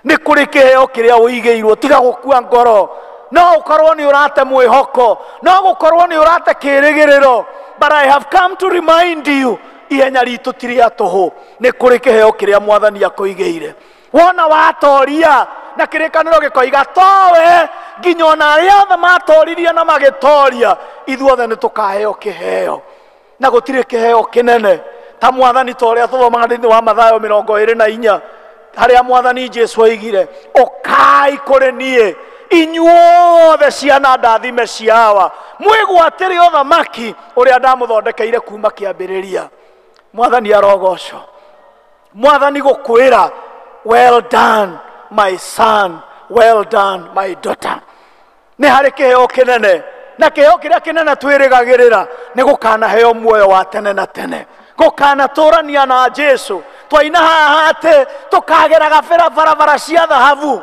D: nĩ kũrĩ kĩheo kĩrĩa ũigĩirwo. Tiga gũkua ngoro. No ũkorwo nĩ ũrate mwĩhoko, no gũkorwo nĩ ũrate kĩrĩgĩrĩro, but I have come to remind you, ihenya ritũ ti rĩa tũhũ. Nĩ kũrĩ kĩheo kĩrĩa Mwathani akũigĩire. Wona watoria, na kĩrĩkanĩro gĩkoiga towe nginya ona arĩa othe matoririe na magĩtoria, ithuothe nĩ tũkaheo kĩheo. Na gũtirĩ kĩheo kĩnene ta Mwathani ta ũrĩa tũthomaga thĩinĩ wa Mathayo 24, harĩa Mwathani Jesu oigire, ũkai kũrĩ niĩ inyuothe ciana ndathime ciawa, mwĩgwatĩre ũthamaki ũrĩa ndamũthondekeire kuma kĩambĩrĩria. Mwathani arogocwo. Mwathani gũkwĩra, well done my son, well done my daughter. Nĩ harĩ kĩheo kĩnene, na kĩheo kĩrĩa kĩnene twĩrĩgagĩrĩra nĩ gũkanaheo muoyo wa tene na tene, gũkanatũrania na Jesu. Twaina haha atĩ tũkageraga barabara cia thahabu.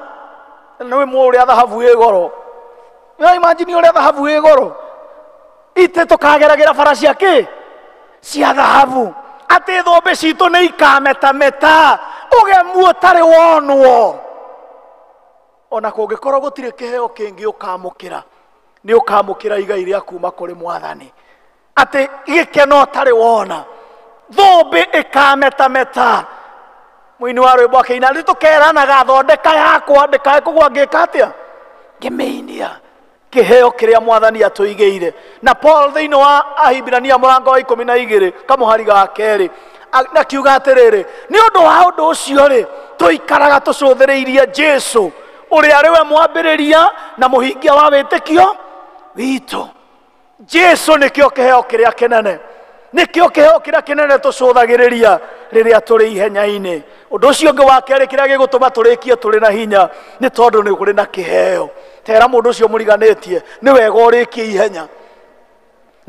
D: Nĩ mũĩ ũrĩa thahabu ĩ goro. No imagine ũrĩa thahabu ĩ goro. Itĩ tũkageragĩra bara cia kĩ? Cia thahabu. Atĩ thũmbĩ citũ nĩ ikametameta, ũgemu ũtarĩ wonwo. Ona kũngĩkorwo gũtirĩ kĩheo kĩngĩ ũkamũkĩra, nĩ ũkamũkĩra igai rĩa kuma kũrĩ Mwathani. Atĩ gĩkeno ũtarĩ wona, thũmbĩ ĩkametameta. Mũini wa rwĩmbo akĩina, nĩ tũkeranaga thondeka yakwa ndĩkae kũgwa ngĩka atĩa, ngĩmĩinia. Kĩheo kĩrĩa Mwathani atũigĩire. Na Paul thĩinĩ wa Ahibirania mũrango wa 12 kamũhari ga kerĩ akiuga atĩrĩrĩ, nĩ ũndũ wa ũndũ ũcio rĩ, tũikaraga tũcũthĩrĩirie Jesu ũrĩa arĩ we mwambĩrĩria na mũhingia wa wĩtĩkio witũ. Jesu nĩkĩo kĩheo kĩrĩa kĩnene, nĩkĩo kĩheo kĩrĩa kĩnene tũcũthagĩrĩria rĩrĩa tũrĩ ihenya-inĩ. Ũndũ ũcio ũngĩ wa kerĩ kĩrĩa gĩgũtũma tũrĩkie tũrĩ na hinya nĩ tondũ nĩ kũrĩ na kĩheo. Tera mũndũ ũcio mũriganĩtie, nĩ wega ũrĩkie ihenya.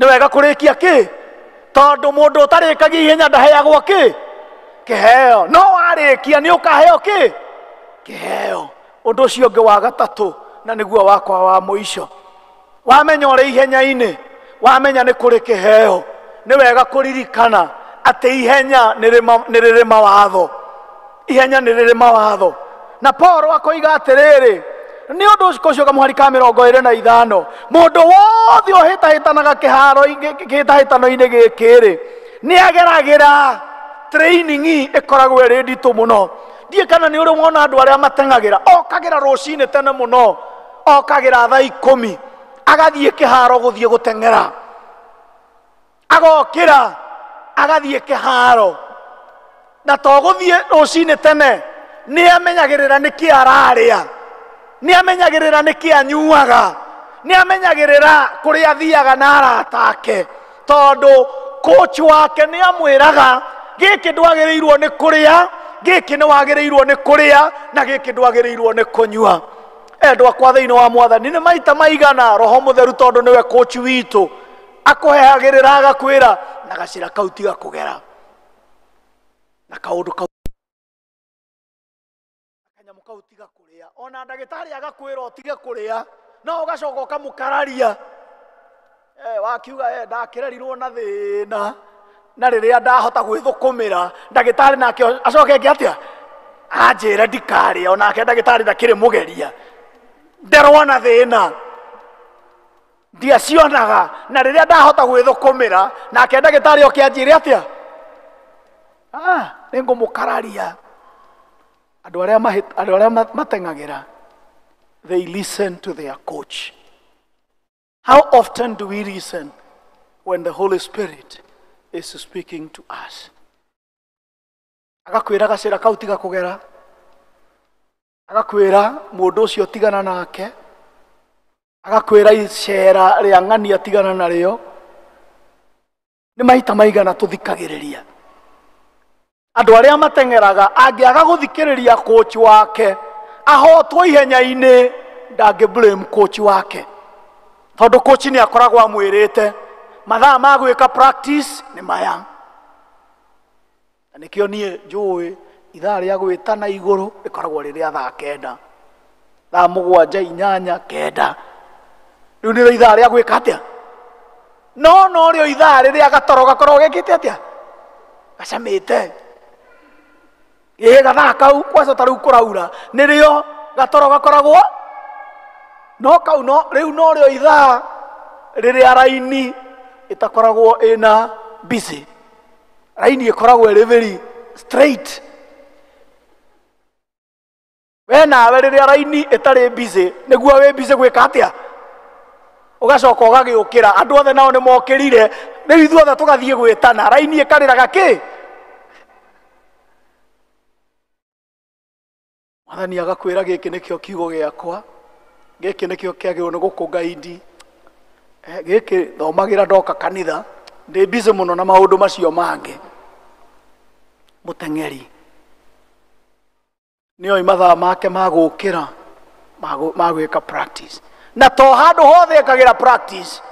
D: Nĩ wega kũrĩkia kĩ? Tondũ mũndũ ũtarĩkagia ihenya ndaheagwo kĩ? Kĩheo. No warĩkia nĩ ũkaheo kĩ? Kĩheo. Ũndũ ũcio ũngĩ wa gatatũ, na nĩguo wakwa wa mũico, wamenya ũrĩ ihenya-inĩ, wamenya nĩ kũrĩ kĩheo, nĩ wega kũririkana atĩ ihenya nĩ rĩrĩ mawatho. Ihenya nĩ rĩrĩ mawatho. Na Paul akoiga atĩrĩrĩ, nĩ ũndũ ũcio kamũhari ka 25, mũndũ wothe ũhĩtahĩtanaga kĩhĩtahĩtano-inĩ gĩkĩ rĩ, nĩ ageragĩra training ĩkoragwo ĩrĩ nditũ mũno. Ndiĩ kana nĩ ũrĩ wona andũ arĩa mateng'agĩra, okagĩra rũcinĩ tene mũno, okagĩra thaa 10, agathiĩ kĩharo gũthiĩ gũteng'era, agokĩra agathiĩ kĩharo. Na to gũthiĩ rũcinĩ tene, nĩ amenyagĩrĩra nĩkĩ ararĩa, nĩ amenyagĩrĩra nĩkĩ anyuaga, nĩ amenyagĩrĩra kũrĩa athiaga na arata ake, tondũ coach wake nĩ amwĩraga gĩkĩ ndwagĩrĩirwo nĩ kũrĩa, gĩkĩ nĩ wagĩrĩirwo nĩ kũrĩa, na gĩkĩ ndwagĩrĩirwo nĩ kũnyua. Endwa akwa thĩinĩ wa Mwathani, nĩ maita maigana Roho Mũtheru tondũ nĩwe coach witũ akũhehagĩrĩra agakwĩra na gacĩra kau tiga kũgera. Na kaũndũ kau kanyamũ kau tiga kũrĩa. Ona ndagĩtarĩ agakwĩra ũtige kũrĩa, no ũgacoka ũkamũkararia. Wakiuga ndakĩrerirwo na thĩna na rĩrĩa ndahota gwĩthũkũmĩra ndagĩtarĩ nake acoke eke atĩa? Anjĩre ndikarĩa, onake ndagĩtarĩ ndakĩrĩ mũgeria. Nderwo na thĩna ndiacionaga, na rĩrĩa ndahota gwĩthũkũmĩra nake ndagĩtarĩ oke anjĩre atĩa? Nĩngũmũkararia. Andũ arĩa mateng'agĩra, they listen to their coach. How often do we listen when the Holy Spirit is speaking to us? Agakwĩra gacĩra kau tiga kũgera, agakwĩra mũndũ ũcio tigana nake, agakwĩra icera rĩa ng'ania tigana narĩo. Nĩ maita maigana tũthikagĩrĩria? Andũ arĩa mateng'eraga angĩaga gũthikĩrĩria coach wake ahotwo ihenya-inĩ, ndangĩ blame coach wake, tondũ coach nĩ akoragwo amwĩrĩte mathaa ma gwĩka practice nĩ maya. Na nĩkĩo niĩ njũĩ ithaa rĩa gwĩtana igũrũ rĩkoragwo rĩ rĩa thaa 9, thaa 7, 8, 9. Rĩu nĩrĩo ithaa rĩa gwĩka atĩa? No norĩo ithaa rĩrĩa gatoro gakoragwo gekĩte atĩa? Gacamĩte. Ĩĩ gathaa kau kwaca ta rĩu kũraura nĩrĩo gatoro gakoragwo, no kau no rĩu norĩo ithaa rĩrĩa raini ĩtakoragwo ĩna busy. Raini ĩkoragwo ĩrĩ very straight. We nawe rĩrĩa raini ĩtarĩ busy nĩguo wĩ busy gwĩka atĩa? Ũgacoka ũgagĩũkĩra, andũ othe nao nĩ mokĩrire, rĩu ithuothe tũgathiĩ gwĩtana, raini ĩkarĩraga kĩ? Mwathani agakwĩra gĩkĩ nĩkĩo kiugo gĩakwa, gĩkĩ nĩkĩo kĩagĩrĩirwo nĩ gũkũgaindi, gĩkĩ thomagĩra ndoka kanitha, ndĩ busy mũno na maũndũ macio mangĩ. Mũteng'eri nĩoĩ mathaa make ma gũkĩra, ma gwĩka practice. Na to handũ hothe ekagĩra practice,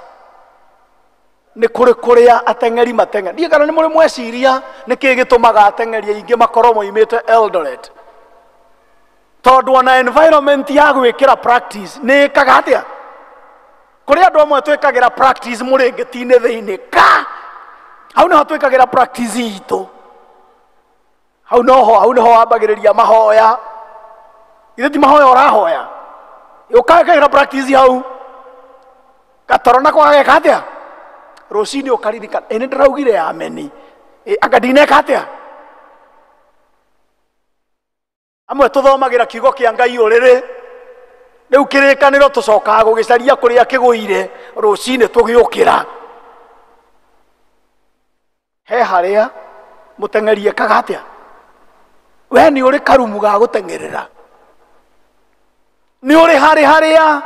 D: nĩ kũrĩ kũrĩa ateng'eri mateng'era. Ndiũĩ kana nĩ mũrĩ mweciria nĩkĩ gĩtũmaga ateng'eri aingĩ makorwo moimĩte Eldoret, tondũ ona environment ya gwĩkĩra practice nĩ ĩkaga atĩa? Kũrĩ andũ amwe twĩkagĩra practice mũrĩngĩti-inĩ thĩinĩ ka hau nĩho twĩkagĩra practice itũ, hau noho, hau nĩho wambagĩrĩria mahoya. Ithe ti mahoya ũrahoya, ũkagĩra practice hau gatoro nako gageka atĩa? Rũcinĩ ũkaririkana ĩ nĩ ndĩraugire ameni, anga ndineka atĩa? Amwe tũthomagĩra kiugo kĩa Ngai ũrĩrĩ, rĩu kĩrĩkanĩro tũcokaga gũgĩcaria kũrĩa kĩgũire rũcinĩ tũgĩũkĩra. He harĩa mũteng'eri ekaga atĩa? We nĩ ũrĩ karumu ga gũteng'erera, nĩ ũrĩ harĩ harĩa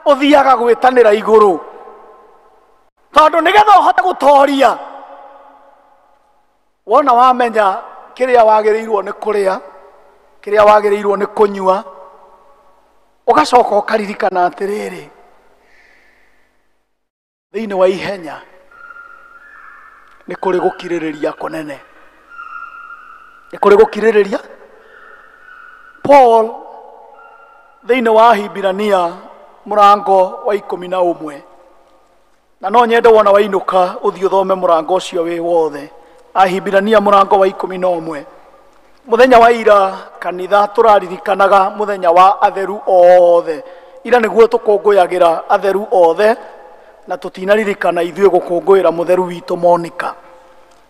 D: ũthiaga gwĩtanĩra igũrũ, tondũ nĩgetha ũhote gũtoria wona wamenya kĩrĩa wagĩrĩirwo nĩ kũrĩa, kĩrĩa wagĩrĩirwo nĩ kũnyua, ũgacoka ũkaririkana atĩrĩrĩ, thĩinĩ wa ihenya nĩ kũrĩ gũkirĩrĩria kũnene, nĩ kũrĩ gũkirĩrĩria. Paul thĩinĩ wa Hibirania mũrango wa 11, na no nyende wona wainũka ũthiĩ ũthome mũrango ũcio wĩ wothe. Ahibirania mũrango wa 11, mũthenya wa ira kanitha tũraririkanaga mũthenya wa atheru othe. Ira nĩguo tũkũngũyagĩra atheru othe, na tũtinaririkana ithuĩ gũkũngũĩra mũtheru witũ Monica,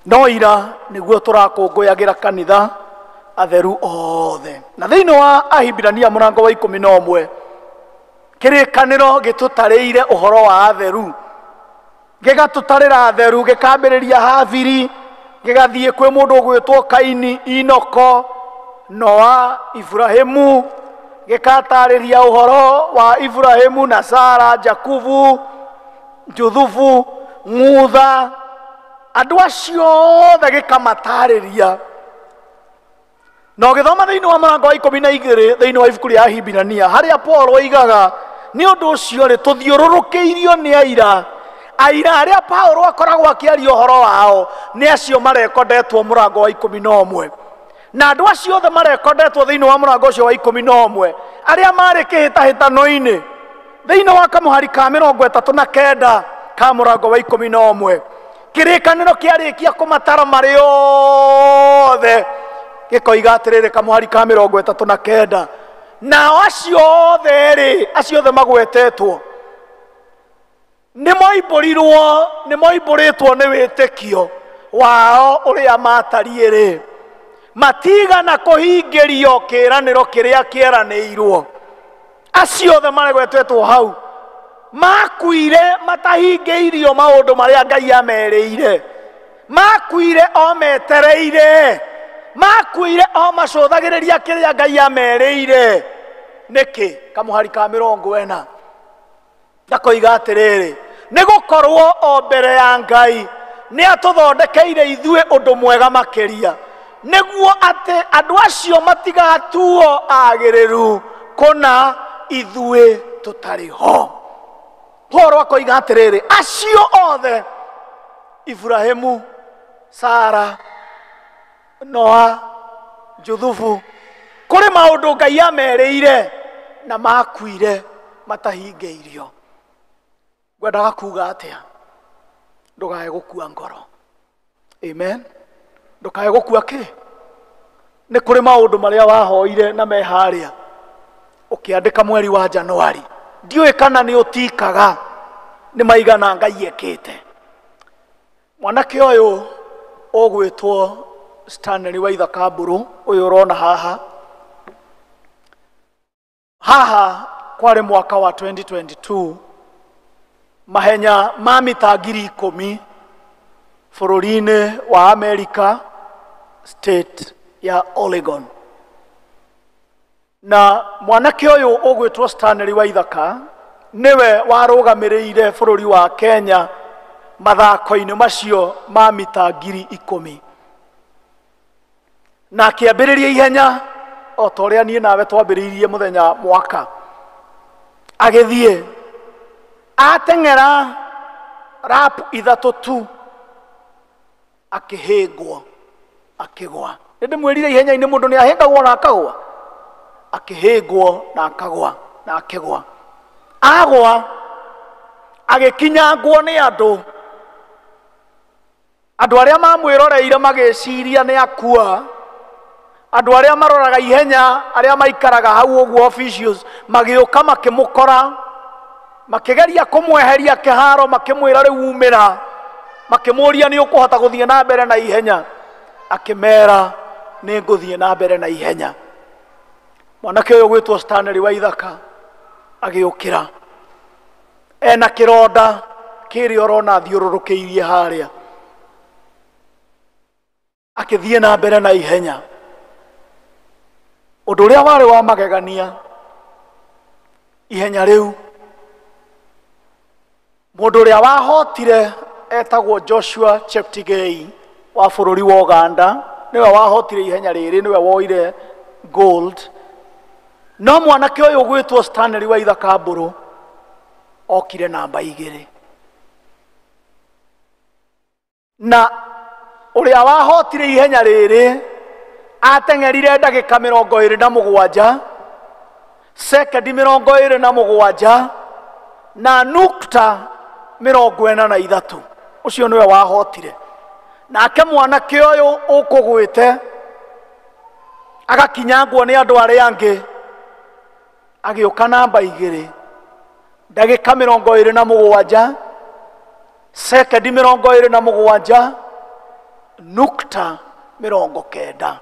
D: no ira nĩguo tũrakũngũyagĩra kanitha atheru othe. Na thĩinĩ wa Ahibirania mũrango wa 11, kĩrĩkanĩro gĩtũtarĩire ũhoro wa atheru, gĩgatũtarĩra atheru, gĩkambĩrĩria Habiri, gĩgathiĩ kwĩ mũndũ ũgwĩtwo Kaini, Inoko, Noa, Ibrahimu, gĩkatarĩria ũhoro wa Ibrahimu na Sara, Jakubu, Juthubu, Mutha, andũ acio othe gĩkamatarĩria. Na ũgĩthoma thĩinĩ wa mũrango wa 12 thĩinĩ wa ibuku rĩa Ahibirania, harĩa Paul oigaga nĩ ũndũ ũcio rĩ tũthiũrũrũkĩirio nĩ aira Aira arĩa Paulo akoragwo akĩaria ũhoro wao nĩ acio marekondetwo mũrango wa 11. Na andũ acio othe marekondetwo thĩinĩ wa mũrango ũcio wa 11 arĩa marĩ kĩhĩtahĩtano-inĩ thĩinĩ wa kamũhari ka 39 ka mũrango wa 11 kĩrĩkanĩro kĩarĩkia kũmatara marĩ othe gĩkoiga atĩrĩrĩ kamũhari ka 39 nao acio othe rĩ acio othe magwetetwo nĩ moimbũrĩtwo nĩ wĩtĩkio wao ũrĩa matariĩ rĩ matigana kũhingĩrio kĩĩranĩro kĩrĩa kĩeranĩirwo. Acio othe maregwetetwo hau makuire matahingĩirio maũndũ marĩa Ngai amerĩire, makuire o metereire, makuire o macũthagĩrĩria kĩrĩa Ngai amerĩire. Nĩkĩ? Kamũhari ka 40 gakoiga atĩrĩrĩ nĩ gũkorwo o mbere ya Ngai nĩ atũthondekeire ithuĩ ũndũ mwega makĩria nĩguo atĩ andũ acio matigatuo agĩrĩru kũna ithuĩ tũtarĩ ho. Paulo akoiga atĩrĩrĩ acio othe Ibrahimu, Sara, Noa, Juthubu kũrĩ maũndũ Ngai amerĩire na makuire matahingĩirio. Ngwendaga kuga atĩa? Ndũkae gũkua ngoro. Amen. Ndũkae gũkua kĩ? Nĩ kũrĩ maũndũ marĩa wahoire na me harĩa ũkĩandĩka mweri wa Januari ndiũĩ kana nĩ ũtikaga nĩ maigana Ngai ekĩte. Mwanake ũyũ ũgwĩtwo Stanley Waithaka Mbũrũ ũyũ ũrona haha haha kwarĩ mwaka wa 2022 mahenya ma mita 10,000 bũrũri-inĩ wa America state ya Oregon. Na mwanake ũyũ ũgwĩtwo Stanley Waithaka nĩwe warũgamĩrĩire bũrũri wa Kenya mathako-inĩ macio ma mita 10,000 na akĩambĩrĩria ihenya o ta ũrĩa niĩ nawe twambĩrĩirie mũthenya mwaka. Agĩthiĩ ateng'era rap 3 tu akĩhĩngwo akĩgwa. Nĩ ndĩmwĩrire ihenya-inĩ mũndũ nĩ ahĩngagwo na akagwa. Akĩhĩngwo na akagwa na akĩgwa. Agwa agĩkinyangwo nĩ andũ. Andũ arĩa mamwĩroreire magĩciria nĩ akua. Andũ arĩa maroraga ihenya arĩa maikaraga hau ũguo officials magĩũka makĩmũkora makĩgeria kũmweheria kĩharo makĩmwĩra rĩu umĩra makĩmũria nĩ ũkũhota gũthiĩ na mbere na ihenya. Akĩmera nĩ ngũthiĩ na mbere na ihenya. Mwanake ũyũ gwĩtwo Stanley Waithaka agĩũkĩra ena kĩronda kĩrĩa ũrona thiũrũrũkĩirie harĩa akĩthiĩ na mbere na ihenya. Ũndũ ũrĩa warĩ wa magegania ihenya rĩu mũndũ ũrĩa wahotire etagwo Joshua Cheptegei wa bũrũri wa Uganda nĩwe wahotire ihenya rĩrĩ nĩwe woire gold. No mwanake ũyũ ũgwĩtwo Stanley Waithaka Mbũrũ okire namba 2. Na ũrĩa wahotire ihenya rĩrĩ ateng'erire ndagĩka 27 sekendi 27 na nukta 43. Ũcio nĩwe wahotire. Nake mwanake ũyũ ũkũgwĩte agakinyangwo nĩ andũ arĩa angĩ agĩũka namba 2 ndagĩka 27 sekendi 27 nukta 90.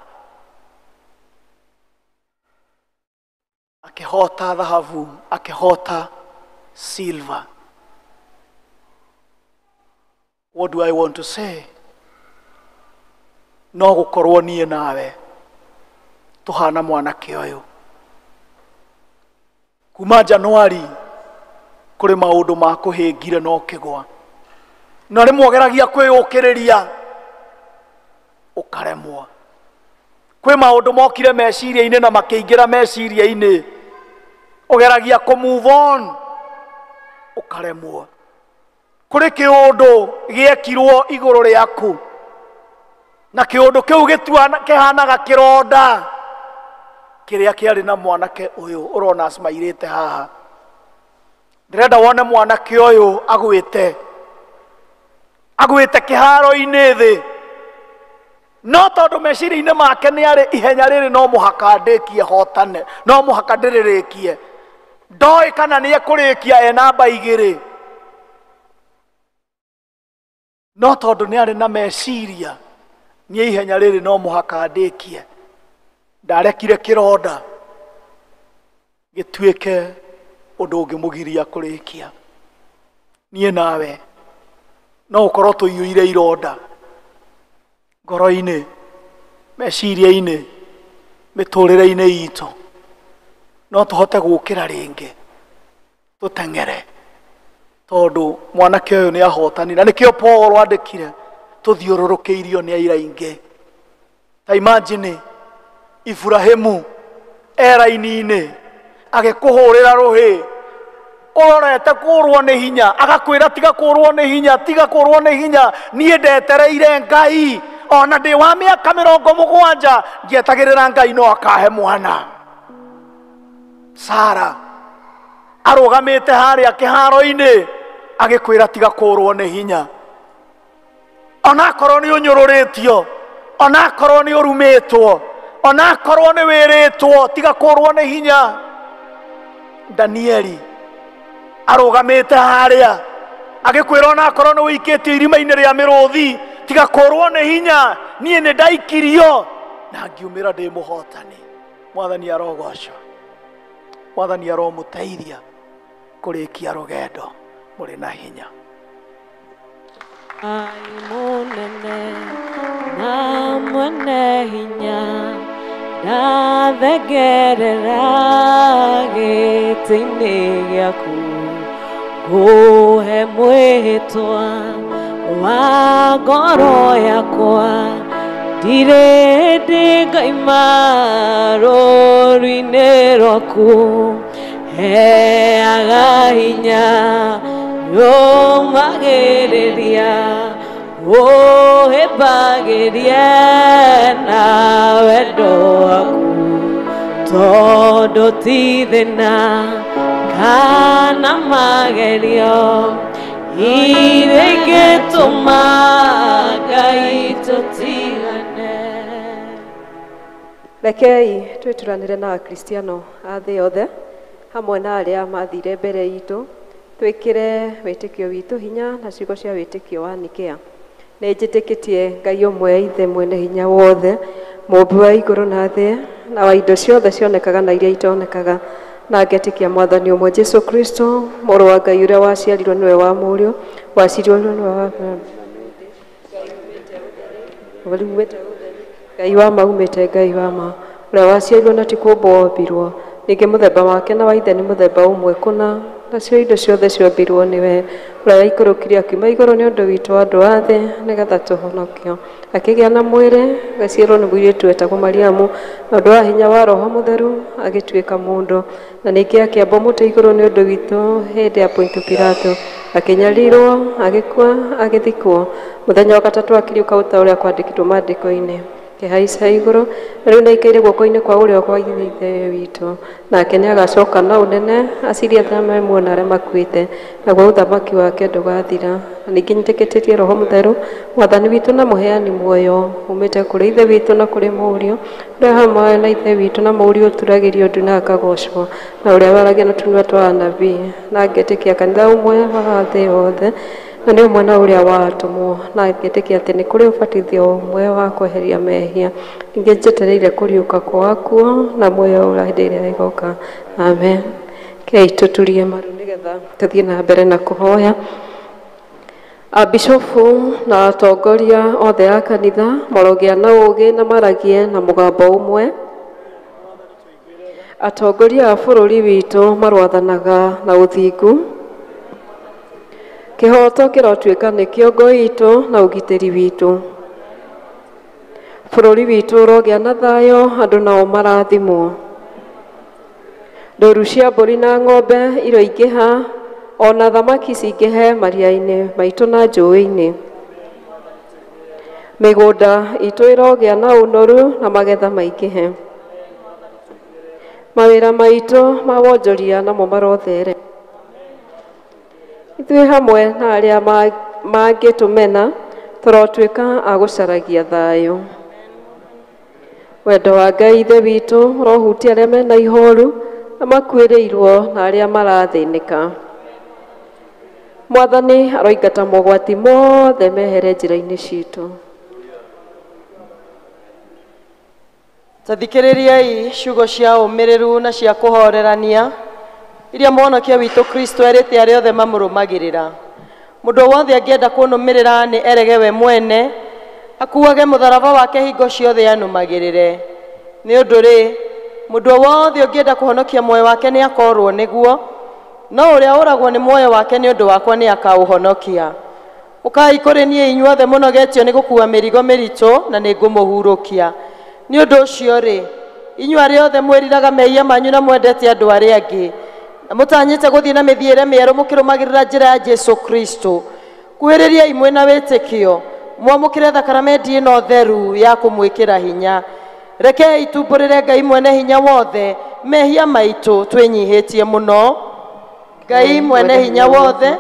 D: Akĩhota thahabu, akĩhota silver. What do I want to say? No gũkorwo niĩ nawe tũhana mwanake ũyũ. Kuma Januari kũrĩ maũndũ ma kũhĩngire no kĩgwa. Na rĩmwe ũgeragia kwĩyũkĩrĩria ũkaremwo. Kwĩ maũndũ mokire meciria-inĩ na makĩingĩra meciria-inĩ ũgeragia kũ move on ũkaremwo. Kũrĩ kĩũndũ gĩekirwo igũrũ rĩaku na kĩũndũ kĩu kĩhanaga kĩronda kĩrĩa kĩarĩ na mwanake ũyũ ũrona acimairĩte haha. Ndĩrenda wone mwanake ũyũ agwĩte agwĩte kĩharo-inĩ thĩ, no tondũ meciria-inĩ make nĩ arĩ ihenya rĩrĩ no mũhaka ndĩkie hotane, no mũhaka ndĩrĩrĩkie. Ndoĩ kana nĩ ekũrĩkia e namba 2, no tondũ nĩ arĩ na meciria niĩ ihenya rĩrĩ no mũhaka ndĩkie, ndarekire kĩronda gĩtuĩke ũndũ ũngĩmũgiria kũrĩkia. Niĩ nawe no ũkorwo tũiyũire ironda ngoro-inĩ, meciria-inĩ, mĩtũrĩre-inĩ itũ, no tũhote gũkĩra rĩngĩ tũteng'ere, tondũ mwanake ũyũ nĩ ahotani. Na nĩkĩo Paul andĩkire tũthiũrũrũkĩirio nĩ aira aingĩ. Ta imagine Ibrahimu eraini-inĩ agĩkũhũrĩra rũhĩ ũrorete kũrwo nĩ hinya, agakwĩra tiga kũrwo nĩ hinya, tiga kũrwo nĩ hinya, niĩ ndetereire Ngai ona ndĩ wa mĩaka 70 ngĩetagĩrĩra Ngai no akahe mwana. Sara arũgamĩte harĩa kĩharo-inĩ agĩkwĩra tiga kũrwo nĩ hinya, onakorwo nĩ ũnyũrũrĩtio, onakorwo nĩ ũrumĩtwo, onakorwo nĩ wĩrĩtwo, tiga kũrwo nĩ hinya. Danieli arũgamĩte harĩa agĩkwĩra onakorwo nĩ ũikĩtio irima-inĩ rĩa mĩrũthi, tiga kũrwo nĩ hinya, niĩ nĩ ndaikirio na ngiumĩra ndĩ mũhotani. Mwathani arogocwo, Mwathani aromũteithia kũrĩkia rũgendo mũrĩ na hinya.
C: Ai mũnene na mwene hinya, ndathengerera gĩtĩ-inĩ gĩaku, ngũhe mwĩhĩtwa wa ngoro yakwa, ndirĩ hĩndĩ ngaima rũũru-inĩ rwaku, heaga hinya nyũmagĩrĩria, ũhĩmbagĩrie na wendo waku, tondũ ti thĩna kana magerio iria ingĩtũma Ngai tũtigane.
E: Rekei twĩturanĩre na Akristiano a thĩ yothe hamwe na arĩa mathire mbere itũ, twĩkĩre wĩtĩkio witũ hinya na ciugo cia wĩtĩkio wa Nikea. Nĩ njĩtĩkĩtie Ngai ũmwe Ithe mwene hinya wothe, mũũmbi wa igũrũ na thĩ, na wa indo ciothe cionekaga na iria itonekaga, na ngetĩkia Mwathani ũmwe Jesũ Kristo, mũrũ wa Ngai ũrĩa waciarirwo nĩwe wa mũriũ, waciarirwo nĩwe wa Ngai wa ma umĩte Ngai wa ma, ũrĩa waciarirwo na ti kũũmbwo wombirwo, ningĩ mũthemba wake na wa Ithe nĩ mũthemba ũmwe kũna, nacio indo ciothe ciombirwo nĩwe, ũrĩa waikũrũkire akiuma igũrũ nĩ ũndũ witũ andũ a thĩ, nĩgetha tũhonokio. Akĩgĩa na mwĩrĩ, agĩciarwo nĩ mũirĩtu wetagwo Mariamu, na ũndũ wa hinya wa Roho Mũtheru agĩtuĩka mũndũ, na ningĩ akĩambwo mũtĩ igũrũ nĩ ũndũ witũ hĩndĩ ya Pontio Pilato, akĩnyarirwo, agĩkua, agĩthikwo, mũthenya wa gatatũ akĩriũka o ta ũrĩa kwandĩkĩtwo maandĩko-inĩ, akĩhaica igũrũ, na rĩu nĩaikaire guoko-inĩ kwa ũrĩo kwa Ithe witũ, nake nĩagacoka na ũnene acirie arĩa me muoyo na arĩa makuĩte, naguo ũthamaki wake ndũgathira. Na ningĩ nĩtĩkĩtĩtie Roho Mũtheru, Mwathani witũ na mũheani muoyo, umĩte kũrĩ Ithe witũ na kũrĩ Mũriũ, ũrĩa hamwe na Ithe witũ na Mũriũ ũturagĩrio ndu na akagocwo, na ũrĩa waragia na tũnua twa anabii, na ngetĩkia kanitha ũmwe wa thĩ yothe, na nĩ ũmwe na ũrĩa watũmwo, na ngetĩkia atĩ nĩ kũrĩ ũbatithio ũmwe wa kweheria mehia, ningĩ njetereire kũriũka kwa akuũ na muoyo ũrĩa hĩndĩ ĩrĩa ĩgoka. Amen. Kei tũturie maru nĩgetha tũthiĩ na mbere na kũhoya. Abishofu na atongoria othe a kanitha marogĩa na ũũgĩ na maragie na mũgambo ũmwe. Atongoria a bũrũri witũ marwathanaga na ũthingu. Kĩhooto kĩrotuĩka nĩkĩo ngo itũ na ũgitĩri witũ. Bũrũri witũ ũrogĩa na thayũ, andũ nao marathimwo. Ndũru cia mbũri na ng'ombe iroingĩha Ona thamaki cingĩhe maria-inĩ maitũ na njũĩ-inĩ. Mĩgũnda itũ ĩrogĩa na ũnoru na magetha maingĩhe. Mawĩra maitũ ma wonjoria namo marothere. Ithuĩ hamwe na arĩa mangĩtũmena tũrotuĩka a gũcaragia thayũ. Wendo wa Ngai Ithe witũ ũrohutia arĩa mena ihoru na makuĩrĩirwo na arĩa marathĩnĩka. Mwathani aroingata mogwati mothe mehere njĩra-inĩ citũ.
B: Tathikĩrĩriai ciugo cia ũmĩrĩru na cia kũhorerania iria Mũhonokia witũ Kristo erĩte arĩa othe mamũrũmagĩrĩra. Mũndũ wothe angĩenda kũnũmĩrĩra nĩ erege we mwene, akuage mũtharaba wake hingo ciothe anũmagĩrĩre. Nĩ ũndũ rĩ, mũndũ wothe ũngĩenda kũhonokia muoyo wake nĩ akorwo nĩguo, no ũrĩa ũragwo nĩ muoyo wake nĩ ũndũ wakwa nĩ akaũhonokia. Ũkai kũrĩ niĩ inyuothe mũnogetio nĩ gũkua mĩrigo mĩritũ na nĩ ngũmũhurũkia. Nĩ ũndũ ũcio rĩ, inyuĩ arĩa othe mwĩriraga mehia manyu na mwendete andũ arĩa angĩ, na mũtanyĩte gũthiĩ na mĩthiĩre mĩerũ mũkĩrũmagĩrĩra njĩra ya Jesũ Kristo, kuhĩrĩriai mwĩna wĩtĩkio, mwamũkĩre thakaramendi ĩno theru ya kũmwĩkĩra hinya. Rekei tumbũrĩre Ngai mwene hinya wothe mehia maitũ twĩnyihĩtie mũno. Ngai mwene hinya wothe,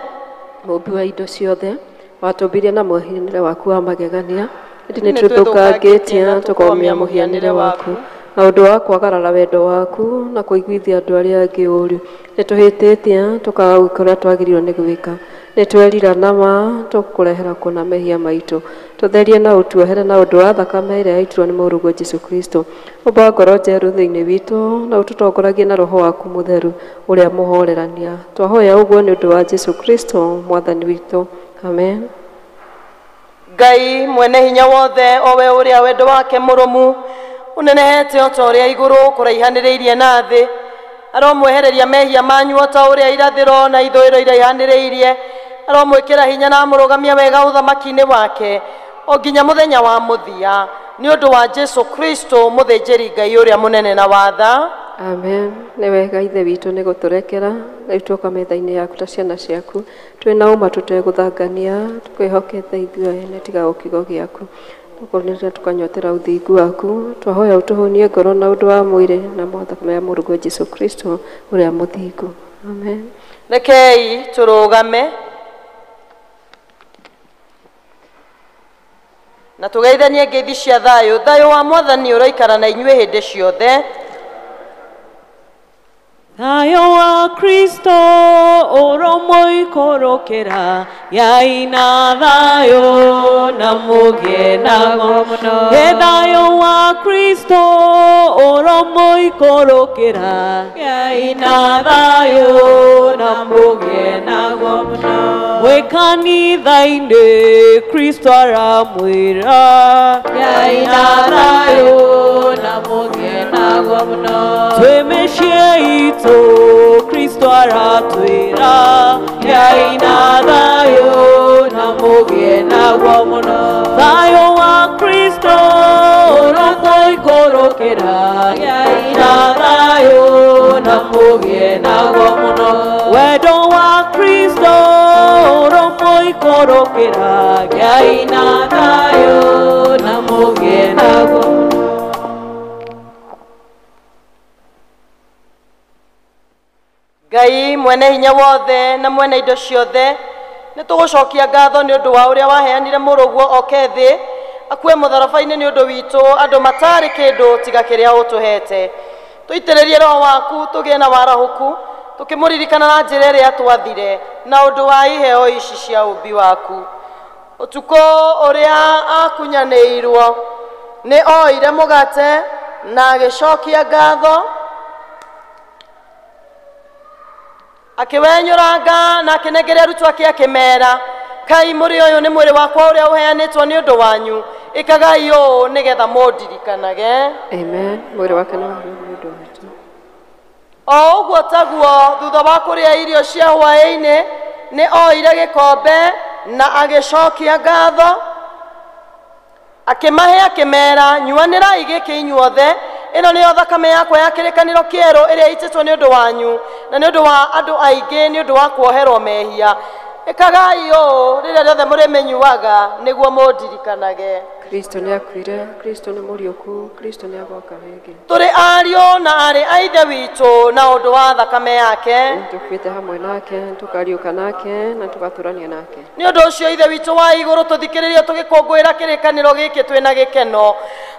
E: Mũũmbi wa indo ciothe, watũmbirie na mũhianĩre waku wa magegania, ĩndĩ nĩ tũthũkangĩtie tũkomia mũhianĩre waku na ũndũ wa kwagarara wendo waku na kũiguithia andũ arĩa angĩ ũũru. Nĩ tũhĩtĩtie tũkaga gwĩka ũrĩa twagĩrĩirwo nĩ gwĩka. Nĩ twerira na ma tũkũrehera kũna mehia maitũ. Tũtherie na ũtuohere na ũndũ wa thakame ĩrĩa yaitirwo nĩ mũrũguo Jesũ Kristo. Ũmba ngoro njerũ thĩinĩ witũ na ũtũtongoragie na roho waku mũtheru ũrĩa mũhorerania. Twahoya ũguo nĩ ũndũ wa Jesũ Kristo mwathani witũ. Amen.
B: Ngai mwene hinya wothe, o we ũrĩa wendo wake mũrũmu ũnenehete o ta ũrĩa igũrũ kũraihanĩrĩirie na thĩ, aromwehereria mehia manyu o ta ũrĩa irathĩro na ithũĩro iraihanĩrĩirie, aromwĩkĩra hinya na amũrũgamia wega ũthamaki-inĩ wake o nginya mũthenya wa mũthia, nĩ ũndũ wa Jesũ Kristo mũthĩnjĩri Ngai ũrĩa mũnene na watha.
E: Amen. Nĩ wega Ithe witũ nĩ gũtũrekera rĩu tuoka metha-inĩ yaku ta ciana ciaku twĩna ũma tũtegũthangania tũkwĩhokete ithuĩ ene tiga o kiugo gĩaku. Tũkonĩra tũkanyotera ũthingu waku, twahoya ũtũhũnie ngoro na ũndũ wa mwĩrĩ na thakame ya mũrũguo Jesũ Kristo ũrĩa mũthingu. Amen.
B: Rekei tũrũgame na tũgeithanie ngeithi cia thayũ. Thayũ wa Mwathani ũroikara na inyuĩ hĩndĩ ciothe.
C: Thayũ wa Kristo ũromũikũrũkĩra, yai na thayũ na mũgĩe naguo mũno. Ĩ thayũ wa Kristo ũromũikũrũkĩra, yai na thayũ na mũgĩe naguo mũno. Mwĩ kanitha-inĩ Kristo aramwĩra, yai na thayũ na mũgĩe naguo mũno. Twĩ mĩciĩ itũ Kristo aratwĩra, yai na thayũ na mũgĩe naguo mũno. Thayũ wa Kristo ũromũikũrũkĩra, yai na thayũ na mũgĩe naguo mũno. Wendo wa Kristo ũromũikũrũkĩra, yai na thayũ na mũgĩe naguo mũno.
B: Ngai mwene hinya wothe na mwene indo ciothe, nĩ tũgũcokia ngatho nĩ ũndũ wa ũrĩa waheanire mũrũguo oke thĩ akue mũtharaba-inĩ nĩ ũndũ witũ andũ matarĩ kĩndũ tiga kĩrĩa ũtũhete. Tũitĩrĩrie roho waku tũgĩe na warahũku tũkĩmũririkana na njĩra ĩrĩa twathire na ũndũ wa iheo ici cia ũmbi waku. Ũtukũ ũrĩa akunyanĩirwo nĩ oire mũgate na agĩcokia ngatho, akĩwenyũranga na akĩnengera arutwo ake akĩmera, kai mũrĩ ũyũ nĩ mwĩrĩ wakwa ũrĩa ũheanĩtwo nĩ ũndũ wanyu, ĩkagai ũũ nĩgetha mũndirikanage.
E: Amen. Mwĩrĩ wake nĩ waheanirwo nĩ ũndũ witũ.
B: O ũguo taguo thutha wa kũrĩa irio cia hwaĩ-inĩ nĩ oire gĩkombe na agĩcokia ngatho, akĩmahe akĩmera, nyuanĩrai gĩkĩ inyuothe, Ĩno nĩyo thakame yakwa ya kĩrĩkanĩro kĩerũ ĩrĩa ĩitĩtwo nĩ ũndũ wanyu na nĩ ũndũ wa andũ aingĩ nĩ ũndũ wa kuoherwo mehia. Ĩkagai ũũ rĩrĩa rĩothe mũrĩmĩnyuaga nĩguo mũndirikanage.
E: Kristo nĩakuire, Kristo nĩ mũriũku, Kristo nĩagoka rĩngĩ.
B: Tũrĩ ariũ na aarĩ a Ithe witũ na ũndũ wa thakame yake.
E: Tũkuĩte hamwe nake, tũkariũka nake na tũgatũrania nake.
B: Nĩ ũndũ ũcio Ithe witũ wa igũrũ, tũthikĩrĩrie tũgĩkũngũĩra kĩrĩkanĩro gĩkĩ twĩna gĩkeno,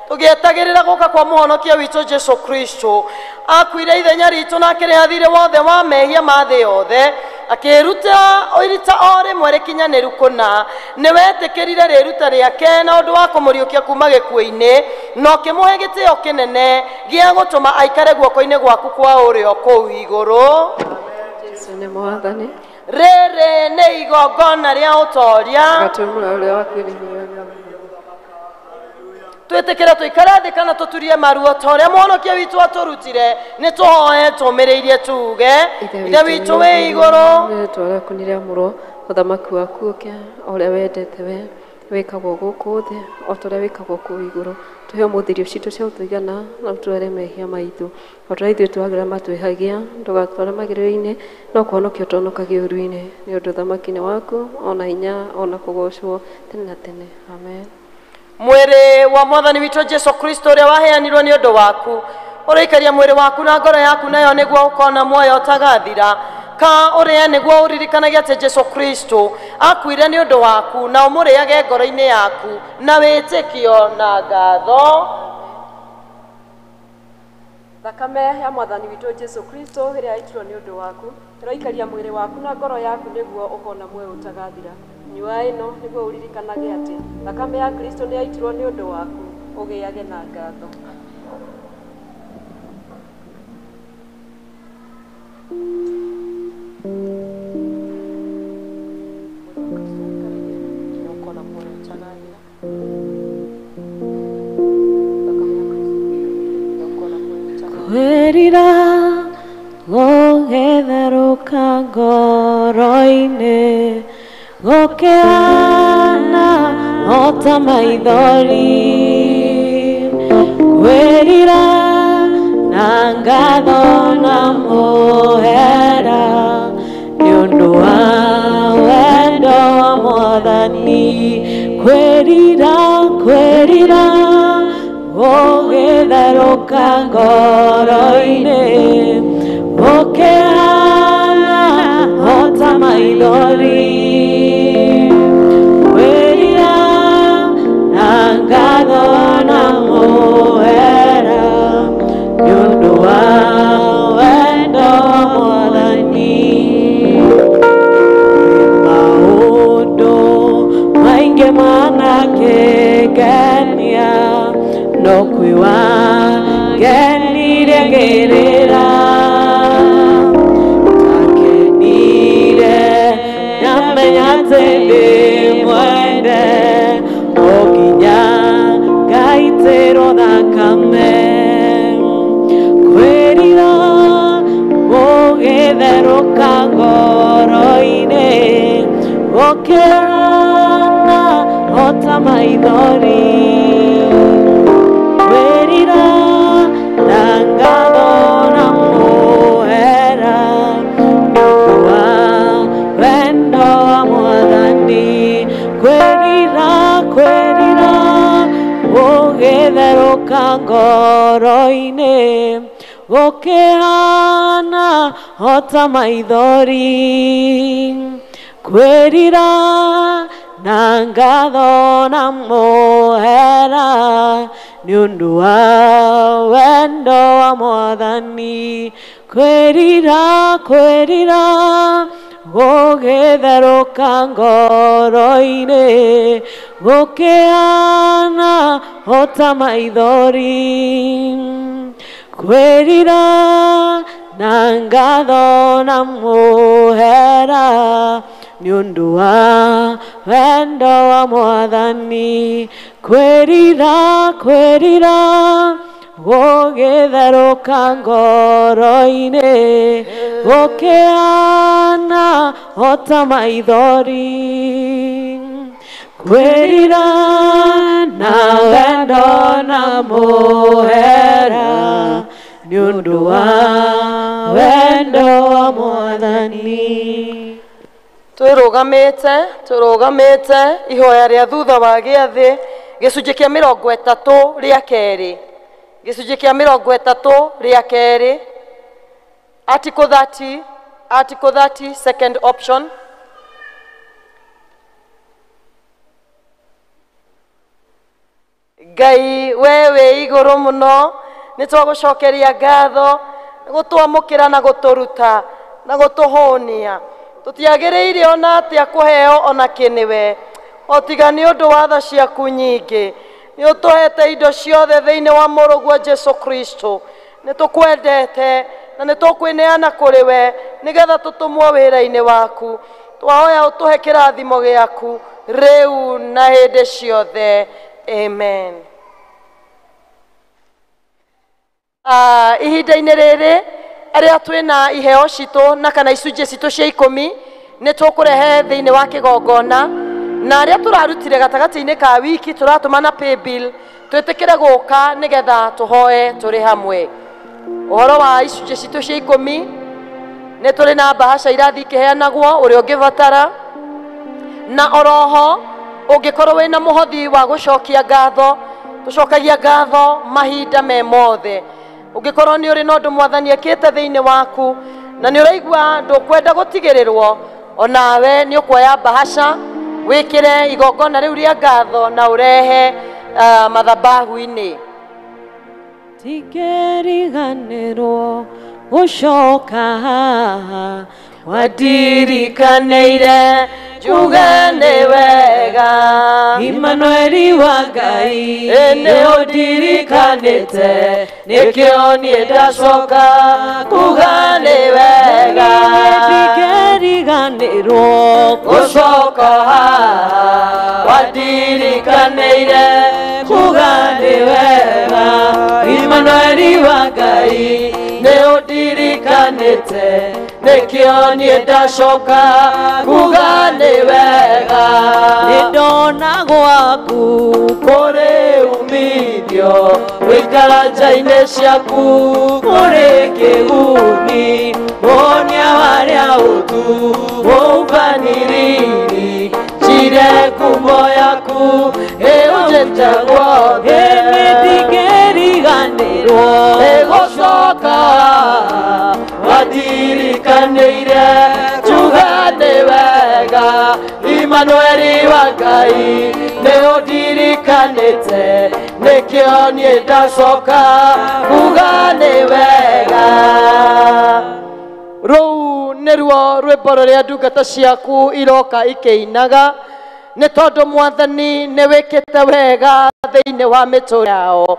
B: tũgĩetagĩrĩra gũka kwa mũhonokia witũ Jesu Kristo. Akuire ithenya ritũ na akĩrĩha thiirĩ wothe wa mehia ma thĩ yothe, akĩruta irita o rĩmwe rĩkinyanĩru kũna. Nĩwetĩkĩrire rĩruta rĩake na ũndũ wa kũmũriũkia kuma gĩkuũ-inĩ, na ũkĩmũhe gĩtĩo kĩnene gĩa gũtũma aikare guoko-inĩ gwaku kwa ũrĩo kũu igũrũ.
E: Jesu nĩ Mwathani.
B: Rĩrĩ nĩ igongona rĩa ũtoria.
E: Gatũmũra ũrĩa wakuire hinya.
B: Twĩtĩkĩre tũikare thĩ kana tũturie maruo ta ũrĩa mũhonokia witũ atũrutire. Nĩ tũhoe tũmĩrĩirie tuge: Ithe witũ wĩ igũrũ,
E: rĩĩtwa rĩaku nĩ rĩamũrwo, ũthamaki waku ũke, o ũrĩa wendete we wĩkagwo gũkũ thĩ o ta ũrĩa wĩkagwo kũu igũrũ. Tũhe ũmũthĩ irio citũ cia gũtũigana na ũtwere mehia maitũ o ta ũrĩa ithuĩ twagĩra matwĩhagia, ndũgatware magerio-inĩ no kũhonokia ũtũhonokagie ũũru-inĩ, nĩ ũndũ ũthamaki nĩ waku ona hinya ona kũgoocwo tene na tene. Amen.
B: Mwĩrĩ wa Mwathani witũ Jesu Kristo ũrĩa waheanirwo nĩ ũndũ waku, ũrĩikaria mwĩrĩ waku na ngoro yaku nayo nĩguo ũkona muoyo ũtagathira. Ka ũrĩe nĩguo ũririkanage atĩ Jesu Kristo akuire nĩ ũndũ waku, na ũmũrĩage ngoro-inĩ yaku na wĩtĩkio na ngatho.
E: Thakame ya Mwathani witũ Jesu Kristo ĩrĩa yaitirwo nĩ ũndũ waku ĩroikaria mwĩrĩ waku na ngoro yaku nĩguo ũkona muoyo ũtagathira. Nyua ĩno nĩguo ũririkanage atĩ thakame ya Kristo nĩ yaitirwo nĩ ũndũ waku, ũgĩage na ngatho.
C: Kwĩrira gũgĩtherũka ngoro-inĩ, gũkĩhana o ta maithori. Kwĩrira na ngatho na mũhera nĩ ũndũ wa wendo wa Mwathani. Kwĩrira, kwĩrira gũgĩtherũka ngoro-inĩ, gũkĩhana o ta maithori. Kwĩrira na ngatho na mũhera nĩ ũndũ wa wendo wa Mwathani. Maũndũ maingĩ manakĩngenia, no kwĩwangenirie ngĩrĩra. Ndakenire ndamenya atĩ ndĩ mwende, o nginya ngaitĩrwo thakame. Kwĩrira gũgĩtherũka ngoro-inĩ, gũkĩhana o ta maithori. Kwĩrira na ngatho na mũhera nĩ ũndũ wa wendo wa Mwathani. Kwĩrira, kwĩrira gũgĩtherũka ngoro-inĩ, gũkĩhana o ta maithori. Kwĩrira na ngatho na mũhera nĩ ũndũ wa wendo wa Mwathani. Kwĩrira, kwĩrira gũgĩtherũka ngoro-inĩ, gũkĩhana o ta maithori. Kwĩrira na ngatho na mũhera nĩ ũndũ wa wendo wa Mwathani. Kwĩrira, kwĩrira gũgĩtherũka ngoro-inĩ, gũkĩhana o ta maithori. Kwĩrira na wendo na mũhera nĩ ũndũ wa wendo wa Mwathani.
B: Twĩrũgamĩte ihoya rĩa thutha wa gĩathĩ gĩcunjĩ kĩa 30 rĩa kerĩ, gĩcunjĩ kĩa 30 rĩa kerĩ, article 30, article 30 second option. Ngai we wĩ igũrũ mũno, nĩ twagũcokeria ngatho gũtwamũkĩra na gũtũruta na gũtũhũnia. Tũtiagĩrĩire ona atĩa kũheo ona kĩ nĩwe, o tiga nĩ ũndũ wa tha ciaku nyingĩ. Nĩ ũtũhete indo ciothe thĩinĩ wa mũrũguo Jesu Kristo. Nĩ tũkwendete na nĩ tũkwĩneana kũrĩ we nĩgetha tũtũmwo wĩra-inĩ waku. Twahoya ũtũhe kĩrathimo gĩaku rĩu na hĩndĩ ciothe. Amen. Ihinda-inĩ rĩrĩ arĩa twĩna iheo citũ na kana icunjĩ citũ cia 10 nĩ tũkũrehe thĩinĩ wa kĩgongona, na arĩa tũrarutire gatagatĩ-inĩ ka wiki tũratũmana paybill twĩtĩkĩre gũka nĩgetha tũhoe tũrĩ hamwe. Ũhoro wa icunjĩ citũ cia 10 nĩ tũrĩ na mbahaca irathiĩ ikĩheanagwo ũrĩa ũngĩbatara, na oroho ũngĩkorwo wĩna mũhothi wa gũcokia ngatho, tũcokagia ngatho mahinda me mothe. Ũngĩkorwo nĩ ũrĩ na ũndũ Mwathani ekĩte thĩinĩ waku na nĩ ũraigua ndũkwenda gũtigĩrĩrwo, onawe nĩ ũkuoya mbahaca wĩkĩre igongona rĩu rĩa ngatho na ũrehe mathabahu-inĩ.
C: Ndingĩriganĩrwo gũcoka haha, wandirikanĩire
B: njuge nĩ wega.
C: Imanueli wa Ngai
B: nĩ ũndirikanĩte, nĩkĩo niĩ ndacoka kuga nĩ wega.
C: Ndingĩriganĩrwo
B: gũcoka haha, wandirikanĩire kuga nĩ wega.
C: Imanueli wa Ngai
B: nĩ ũndirikanĩte, nĩkĩo niĩ ndacoka kuga nĩ wega.
C: Nĩ ndona gwaku
B: kũrĩ umithio, gũikara nja-inĩ ciaku
C: kũrĩ kĩguni. Wonia warĩa ũtu ũmbaniriri,
B: njire ngumo yaku ĩũnjĩte guothe.
C: Niĩ ndingĩriganĩrwo
B: nĩgũcoka wandirikanĩire njuge nĩ wega. Imanueli wa Ngai nĩ ũndirikanĩte, nĩkĩo niĩ ndacoka kuga nĩ wega. Rũu nĩruo rwĩmbo rũrĩa ndungata ciaku iroka ikĩinaga, nĩ tondũ Mwathani nĩ wĩkĩte wega thĩinĩ wa mĩtũũrĩre yao.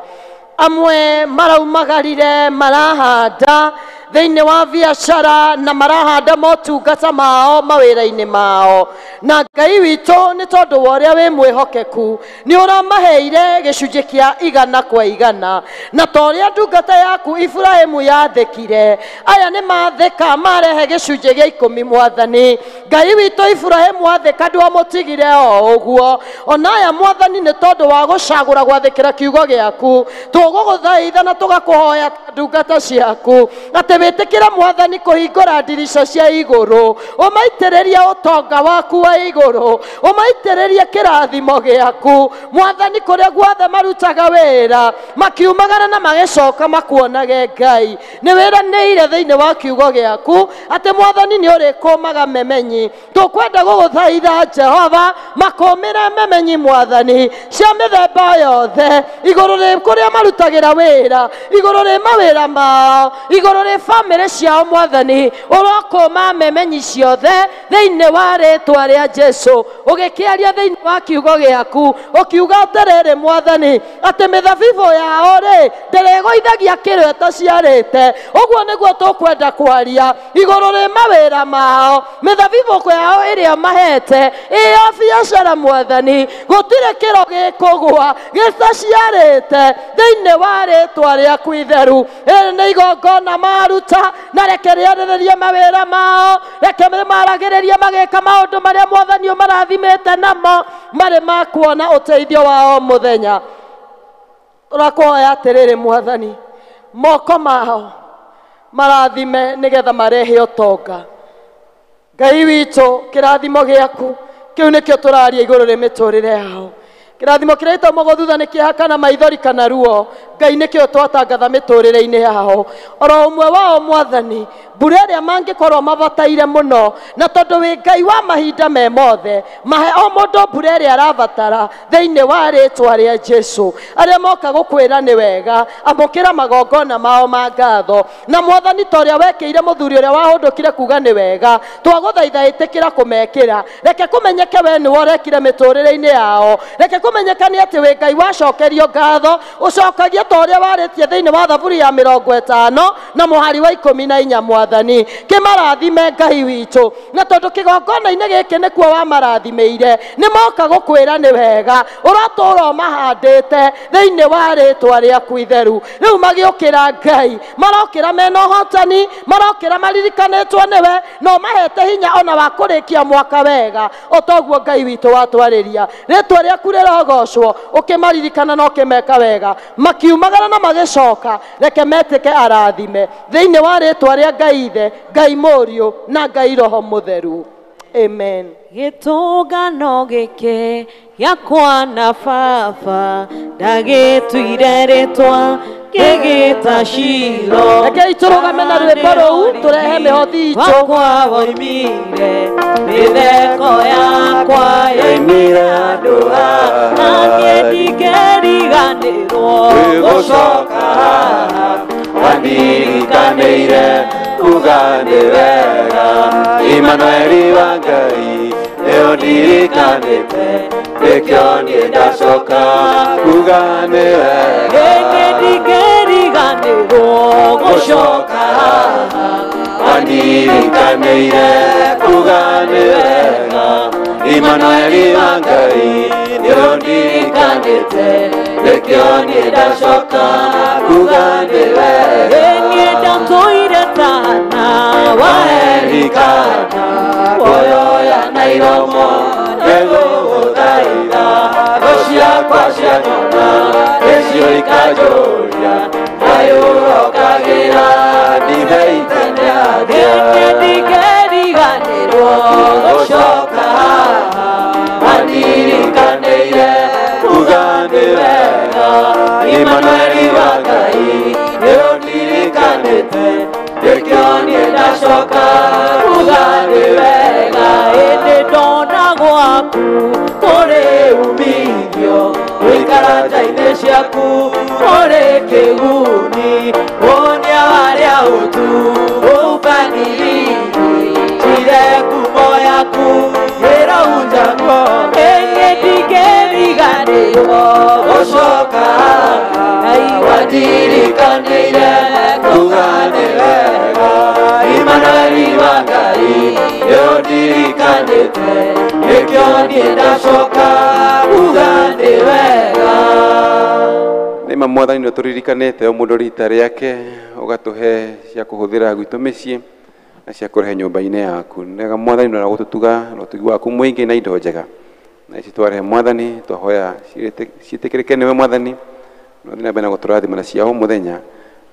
B: Amwe maraumagarire marahanda thĩinĩ wa biacara na marahanda motungata mao mawĩra-inĩ mao, na Ngai witũ nĩ tondũ wa ũrĩa wĩ mwĩhokeku nĩ ũramaheire gĩcunjĩ kĩa 100 kwa 100, na ta ũrĩa ndungata yaku Iburahĩmu yathĩkire, aya nĩ mathĩka marehe gĩcunjĩ gĩa 10. Mwathani Ngai witũ Iburahĩmu athĩka ndwamũtigire o ũguo, ona aya Mwathani nĩ tondũ wa gũcagũra gwathĩkĩra kiugo gĩaku tũgũgũthaitha na tũgakũhoya ndungata ciaku atĩ wĩtĩkĩre Mwathani kũhingũra ndirica cia igũrũ, ũmaitĩrĩrie ũtonga waku wa igũrũ, ũmaitĩrĩrie kĩrathimo gĩaku Mwathani, kũrĩa guothe marutaga wĩra makiumagara na magĩcoka makuonage. Ngai nĩ wĩranĩire thĩinĩ wa kiugo gĩaku atĩ Mwathani nĩ ũrĩkũmaga memenyi. Tũkwenda gũgũthaitha Jehova makũmĩre memenyi Mwathani cia mĩthemba yothe, igũrũ rĩ kũrĩa marutagĩra wĩra, igũrũ rĩ mawĩra mao, igũrũ rĩ bamĩrĩ ciao Mwathani, ũrokũma memenyi ciothe thĩinĩ wa rĩtwa rĩa Jesu. Ũgĩkĩaria thĩinĩ wa kiugo gĩaku ũkiuga atĩrĩrĩ Mwathani atĩ mĩthabibũ yao rĩ ndĩrĩgũithagia kĩrĩa ĩtaciarĩte. Ũguo nĩguo tũkwenda kwaria igũrũ rĩ mawĩra mao, mĩthabibũ yao ĩrĩa mahete ĩ ya biacara Mwathani, gũtirĩ kĩro gĩkũgũa gĩtaciarĩte thĩinĩ wa rĩtwa rĩaku itheru. Rĩrĩ nĩ igongona maruta, na reke rĩarĩrĩrie mawĩra mao, reke maragĩrĩrie Marerutanĩria magĩka maũndũ marĩa Mwathani ũmarathimĩte namo marĩ ma kuona ũteithio wao mũthenya. Tũrakũhoya atĩrĩrĩ Mwathani, moko mao marathime nĩgetha marehe ũtonga. Ngai witũ, kĩrathimo gĩaku kĩu nĩkĩo tũraria igũrũ rĩa mĩtũrĩre yao. Kĩrathimo kĩrĩa gĩtaumagwo thutha nĩ kĩeha kana maithori kana ruo, Ngai nĩkĩo twatangatha mĩtũrĩre-inĩ yao. Oro ũmwe wao Mwathani, mbura ĩrĩa mangĩkorwo mabataire mũno, na tondũ wĩ Ngai wa mahinda me mothe, mahe o mũndũ mbura ĩrĩa arabatara thĩinĩ wa rĩtwa rĩa Jesu. Arĩa moka gũkwĩra nĩ wega, amũkĩra magongona mao ma ngatho. Na Mwathani, ta ũrĩa wekĩire mũthuri ũrĩa wahũndũkire kuga nĩ wega, twagũthaitha ĩtĩkĩra kũmekĩra. Reke kũmenyeke we nĩwe ũrekire mĩtũrĩre-inĩ yao. Reke kũmenyeke nĩ atĩ wĩ Ngai wacokerio ngatho, ũcokagia ta ũrĩa warĩtie thĩinĩ wa Thaburi ya 50 na mũhari wa 14. Mwathani, kĩmarathime Ngai witũ, na tondũ kĩgongona-inĩ gĩkĩ nĩkuo wamarathimĩire, nĩ moka gũkwĩra nĩ wega, ũratũũra ũmahandĩte thĩinĩ wa rĩtwa rĩaku itheru. Rĩu magĩũkĩra Ngai, marokĩra mena ũhotani, marokĩra maririkanĩtwo nĩwe, na ũmahete hinya ona wa kũrĩkia mwaka wega, o toguo Ngai witũ watwarĩria. Rĩtwa rĩaku rĩrogocwo, ũkĩmaririkana na ũkĩmeka wega, makiumagara na magĩcoka, reke metĩke arathime thĩinĩ wa rĩtwa rĩa Ngai Ithe, Ngai Mũriũ na Ngai Roho Mũtheru. Amen.
C: Gĩtũngano gĩkĩ gĩakwa na baba ndagĩtuire rĩtwa ngĩgĩta Shilo.
B: Rekei tũrũgame na rwĩmbo rũu tũrehe mĩhothi itũ.
C: Wakwa woimire mĩtheko yakwa yoimire andũ na niĩ ndingĩriganĩrwo gũcoka haha.
A: Wandirikanĩire kuga nĩ wega, Imanueli wa Ngai nĩũndirikanĩte, nĩkĩo niĩ ndacoka kuga nĩ wega.
C: Niĩ ndingĩriganĩrwo gũcoka haha.
A: Wandirikanĩire kuga nĩ wega, Imanueli wa Ngai nĩũndirikanĩte, nĩkĩo niĩ ndacoka kuga nĩ wega.
C: Niĩ ndatũire tana wa
A: Elikana kuoyoya na iromo nĩgũgũthaitha, thũ ciakwa cianyona nĩcio ikanjũria, Ngai ũrokagĩra ndibei tene atĩa.
C: Niĩ ndingĩriganĩrwo gũcoka haha.
A: Wandirikanĩire kuga nĩ wega, Imanueli wa Ngai nĩũndirikanĩte, nĩkĩo niĩ ndacoka kuga nĩ wega.
C: Ĩndĩ ndona gwaku kũrĩ umithio, gũikara nja-inĩ ciaku kũrĩ kĩguni, wonia warĩa ũtu ũmbaniriri, njire ngumo yaku ĩrounja ngoro. Ĩndĩ ndingĩriganĩrwo gũcoka haha. Ngai
A: Wandirikanĩire kuga nĩ wega, Imanueli wa Ngai nĩũndirikanĩte, nĩkĩo niĩ ndacoka kuga nĩ wega.
F: Nĩma Mwathani nĩ ũtũririkanĩte o mũndũ rita rĩake, ũgatũhe cia kũhũthĩra gwitũ mĩciĩ na cia kũrehe nyũmba-inĩ yaku. Nĩga Mwathani nĩ ũragũtũtuga na ũtugi waku mũingĩ na indo njega, na ici twarehe Mwathani twahoya ciĩtĩkĩrĩke nĩwe Mwathani, na ũthiĩ na mbere na gũtũrathima na cia o mũthenya.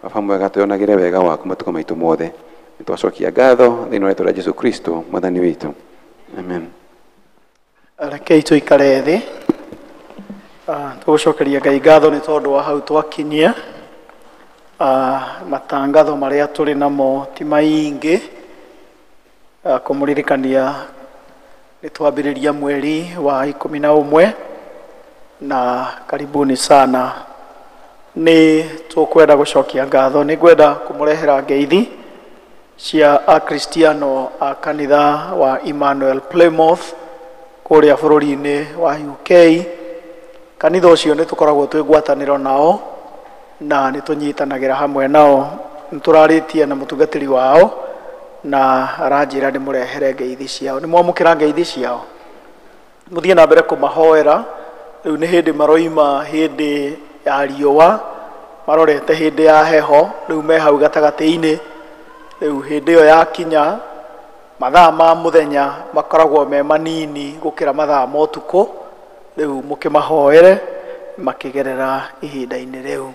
F: Baba mwega, twĩonagĩre wega waku matukũ maitũ mothe. Nĩtwacokia ngatho thĩinĩ wa rĩtwa rĩa Jesu Kristo Mwathani witũ. Amen.
D: Rekei tũikare thĩ. Tũgũcokeria Ngai ngatho nĩ tondũ wa hau twakinyia. Matangatho marĩa tũrĩ namo ti maingĩ. Kũmũririkania nĩ twambĩrĩria mweri wa 11 na karibuni sana. Nĩ tũkwenda gũcokia ngatho, nĩ ngwenda kũmũrehera ngeithi cia Akristiano a kanitha wa Emmanuel Plymouth kũrĩa bũrũri-inĩ wa UK. Kanitha ũcio nĩ tũkoragwo twĩ ngwatanĩro nao na nĩ tũnyitanagĩra hamwe nao. Nĩ tũrarĩtie na mũtungatĩri wao na aranjĩra ndĩmũrehere ngeithi ciao. Nĩ mwamũkĩra ngeithi ciao, mũthiĩ na mbere kũmahoera. Rĩu nĩ hĩndĩ maroima hĩndĩ ya riũa, marorete hĩndĩ ya heho, rĩu me hau gatagatĩ-inĩ. Rĩu hĩndĩ ĩyo yakinya Mathaa ma mũthenya makoragwo me manini gũkĩra mathaa ma ũtukũ, rĩu mũkĩmahoere makĩgerera ihinda-inĩ rĩu.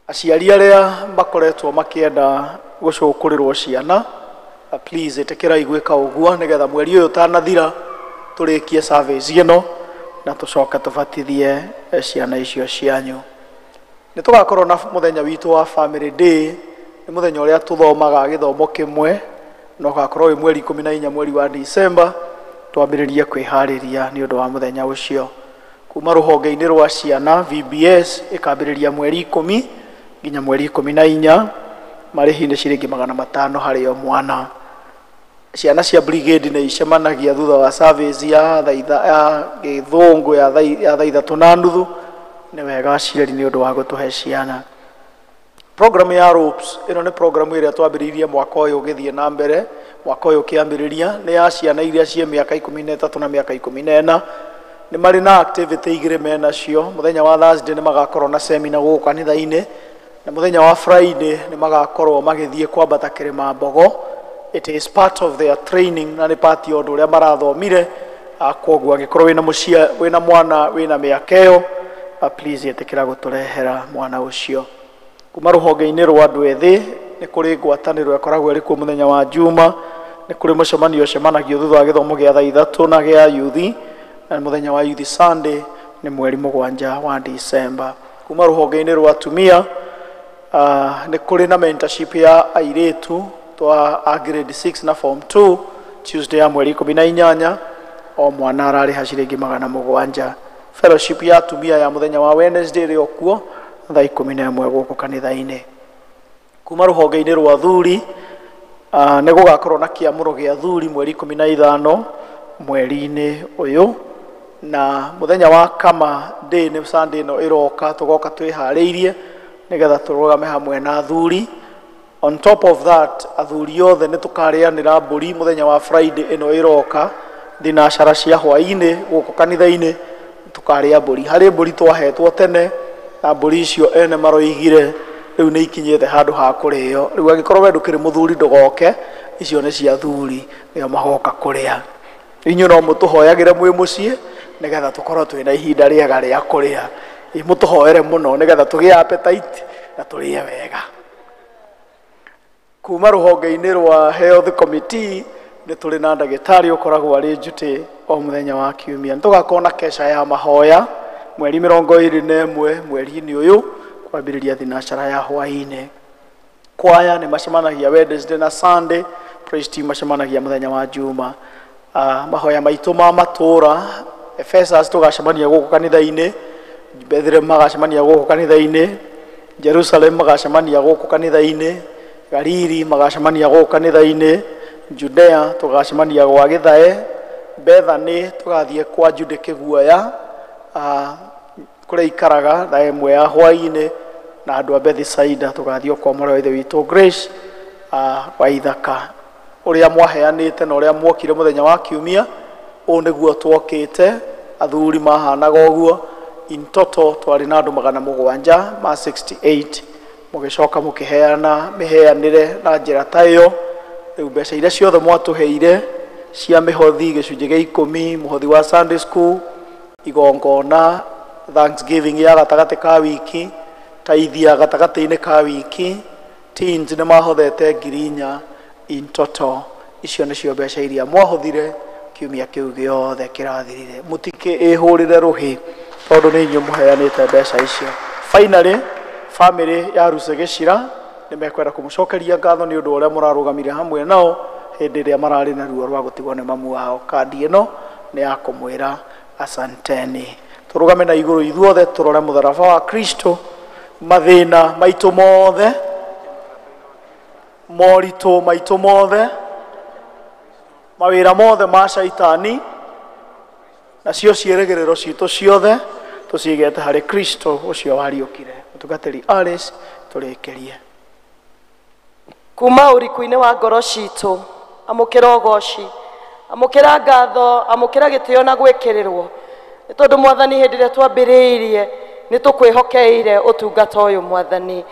D: Aciari arĩa makoretwo makĩenda gũcũkũrĩrwo ciana, please ĩtĩkĩrai gwĩka ũguo nĩgetha mweri ũyũ ũtanathira tũrĩkie service ĩno na tũcoke tũbatithie ciana icio cianyu. Nĩ tũgakorwo na mũthenya witũ wa family day, nĩ mũthenya ũrĩa tũthomaga gĩthomo kĩmwe, na ũgakorwo wĩ mweri 14 mweri wa December, twambĩrĩrie kwĩharĩria nĩ ũndũ wa mũthenya ũcio. Kuma rũhonge-inĩ rwa ciana VBS ĩkambĩrĩria mweri 10 nginya mweri 14, marĩhi nĩ ciringi 500 harĩ o mwana. Ciana cia brigade nĩ icemanagia thutha wa service ya thaa ya gĩthũngũ ya thaa 3:30. Nĩ wega aciari nĩ ũndũ wa gũtũhe ciana. Program ya ropes ĩno nĩ program ĩrĩa twambĩrĩirie mwaka ũyũ ũgĩthiĩ na mbere, mwaka ũyũ ũkĩambĩrĩria, nĩ ya ciana iria ciĩ mĩaka 13 na mĩaka 14. Nĩ marĩ na activity igĩrĩ menacio. Mũthenya wa Thursday nĩ magakorwo na seminar gũkũ kanitha-inĩ, na mũthenya wa Friday nĩ magakorwo magĩthiĩ kwambata kĩrĩma Mbogo. It is part of their training na nĩ part ya ũndũ ũrĩa marathomire. Kwoguo angĩkorwo wĩna wĩna mwana wĩna mĩaka ĩyo, please ĩtĩkĩra gũtũrehera mwana ũcio. Kuma rũhonge-inĩ rwa andũ ethĩ nĩ kũrĩ ngwatanĩro ĩkoragwo ĩrĩ kuo mũthenya wa Juma, nĩ kũrĩ mũcemanio ũcemanagio thutha wa gĩthomo gĩa thaa 3 na gĩa youth, na mũthenya wa youth Sunday nĩ mweri 7 wa December. Kuma rũhonge-inĩ rwa atumia nĩ kũrĩ na mentorship ya airĩtu twa a grade 6 na form 2 Tuesday ya mweri 18, o mwana ararĩha ciringi 700. Fellowship ya atumia ya mũthenya wa Wednesday ĩrĩ o kuo thaa 11 gũkũ kanitha-inĩ. Kuma rũhonge-inĩ rwa athuri nĩ gũgakorwo na kĩamũro gĩa athuri mweri 15 mweri-inĩ ũyũ, na mũthenya wa kama day nĩ Sunday ĩno ĩroka, tũgoka twĩharĩirie nĩgetha tũrũgame hamwe na athuri. On top of that, athuri othe nĩ tũkarĩanĩra mbũri mũthenya wa Friday ĩno ĩroka thinacara cia hwaĩ-inĩ gũkũ kanitha-inĩ, tũkarĩa mbũri. Harĩ mbũri twahetwo tene na mbũri icio ene maroigire rĩu nĩ ikinyĩte handũ ha kũrĩo. Rĩu angĩkorwo we ndũkĩrĩ mũthuri ndũgoke, icio nĩ cia athuri nĩo magoka kũrĩa. Inyuĩ no mũtũhoyagĩre mwĩ mũciĩ nĩgetha tũkorwo twĩna ihinda rĩega rĩa kũrĩa. Mũtũhoere mũno nĩgetha tũgĩe appetite na tũrĩe wega. Kuma rũhonge-inĩ rwa health committee nĩ tũrĩ na ndagĩtarĩ ũkoragwo arĩ njutĩ o mũthenya wa kiumia. Nĩ tũgakorwo na kesha ya mahoya mweri 21 mweri-inĩ ũyũ kwambĩrĩria thinacara ya hwaĩ-inĩ. Kwaya nĩ macemanagia Wednesday na Sunday, praise team macemanagia mũthenya wa Juma. Mahoya maitũ ma matũra Ephesus tũgacemania gũkũ kanitha-inĩ, Bethlehem magacemania gũkũ kanitha-inĩ, Jerusalem magacemania gũkũ kanitha-inĩ, Galili magacemania gũkũ kanitha-inĩ, Judea tũgacemania gwa Gĩthae, Bethany tũgathiĩ kwa Jude Kĩguoya kũrĩa ikaraga thaa 1 ya hwaĩ-inĩ, na andũ a Bethsaida tũgathiĩ kwa mwarĩ wa ithe witũ Grace wa Ithaka. Ũrĩa mwaheanĩte na ũrĩa mwokire mũthenya wa kiumia, ũũ nĩguo twokĩte, athuri mahanaga ũguo. In total twarĩ na andũ 768, mũgĩcoka mũkĩheana mĩheanĩre na njĩra ta ĩyo. Rĩu mbeca iria ciothe mwatũheire cia mĩhothi, gĩcunjĩ gĩa 10, mũhothi wa Sunday school, igongona, Thanksgiving ya gatagatĩ ka wiki, taithi ya gatagatĩ-inĩ ka wiki, teens nĩ mahothete 4,000 in total. Icio nĩcio mbeca iria mwahothire kiumia kĩu gĩothe kĩrathirire. Mũtikĩĩhũrĩre rũhĩ tondũ nĩ inyuĩ mũheanĩte mbeca icio. Finally, family ya Ruse Gĩcira nĩ mekwenda kũmũcokeria ngatho nĩ ũndũ ũrĩa mũrarũgamire hamwe nao hĩndĩ ĩrĩa mararĩ na ruo rwa gũtigwo nĩ mamu wao. Kandi ĩno nĩ ya kũmwĩra asanteni. Tũrũgame na igũrũ ithuothe tũrore mũtharaba wa Kristo, mathĩna maitũ mothe, moritũ maitũ mothe, mawĩra mothe ma caitani, nacio ciĩrĩgĩrĩro citũ ciothe tũcigete harĩ Kristo ũcio wariũkire. Mũtungatĩri Alice, tũrĩkĩrie.
B: Kuma ũriku-inĩ wa ngoro citũ, amũkĩra ũgoci, amũkĩra ngatho, amũkĩra gĩtĩo na gwĩkĩrĩrwo. Nĩ tondũ Mwathani hĩndĩ ĩrĩa twambĩrĩirie nĩ tũkwĩhokeire ũtungata ũyũ Mwathani.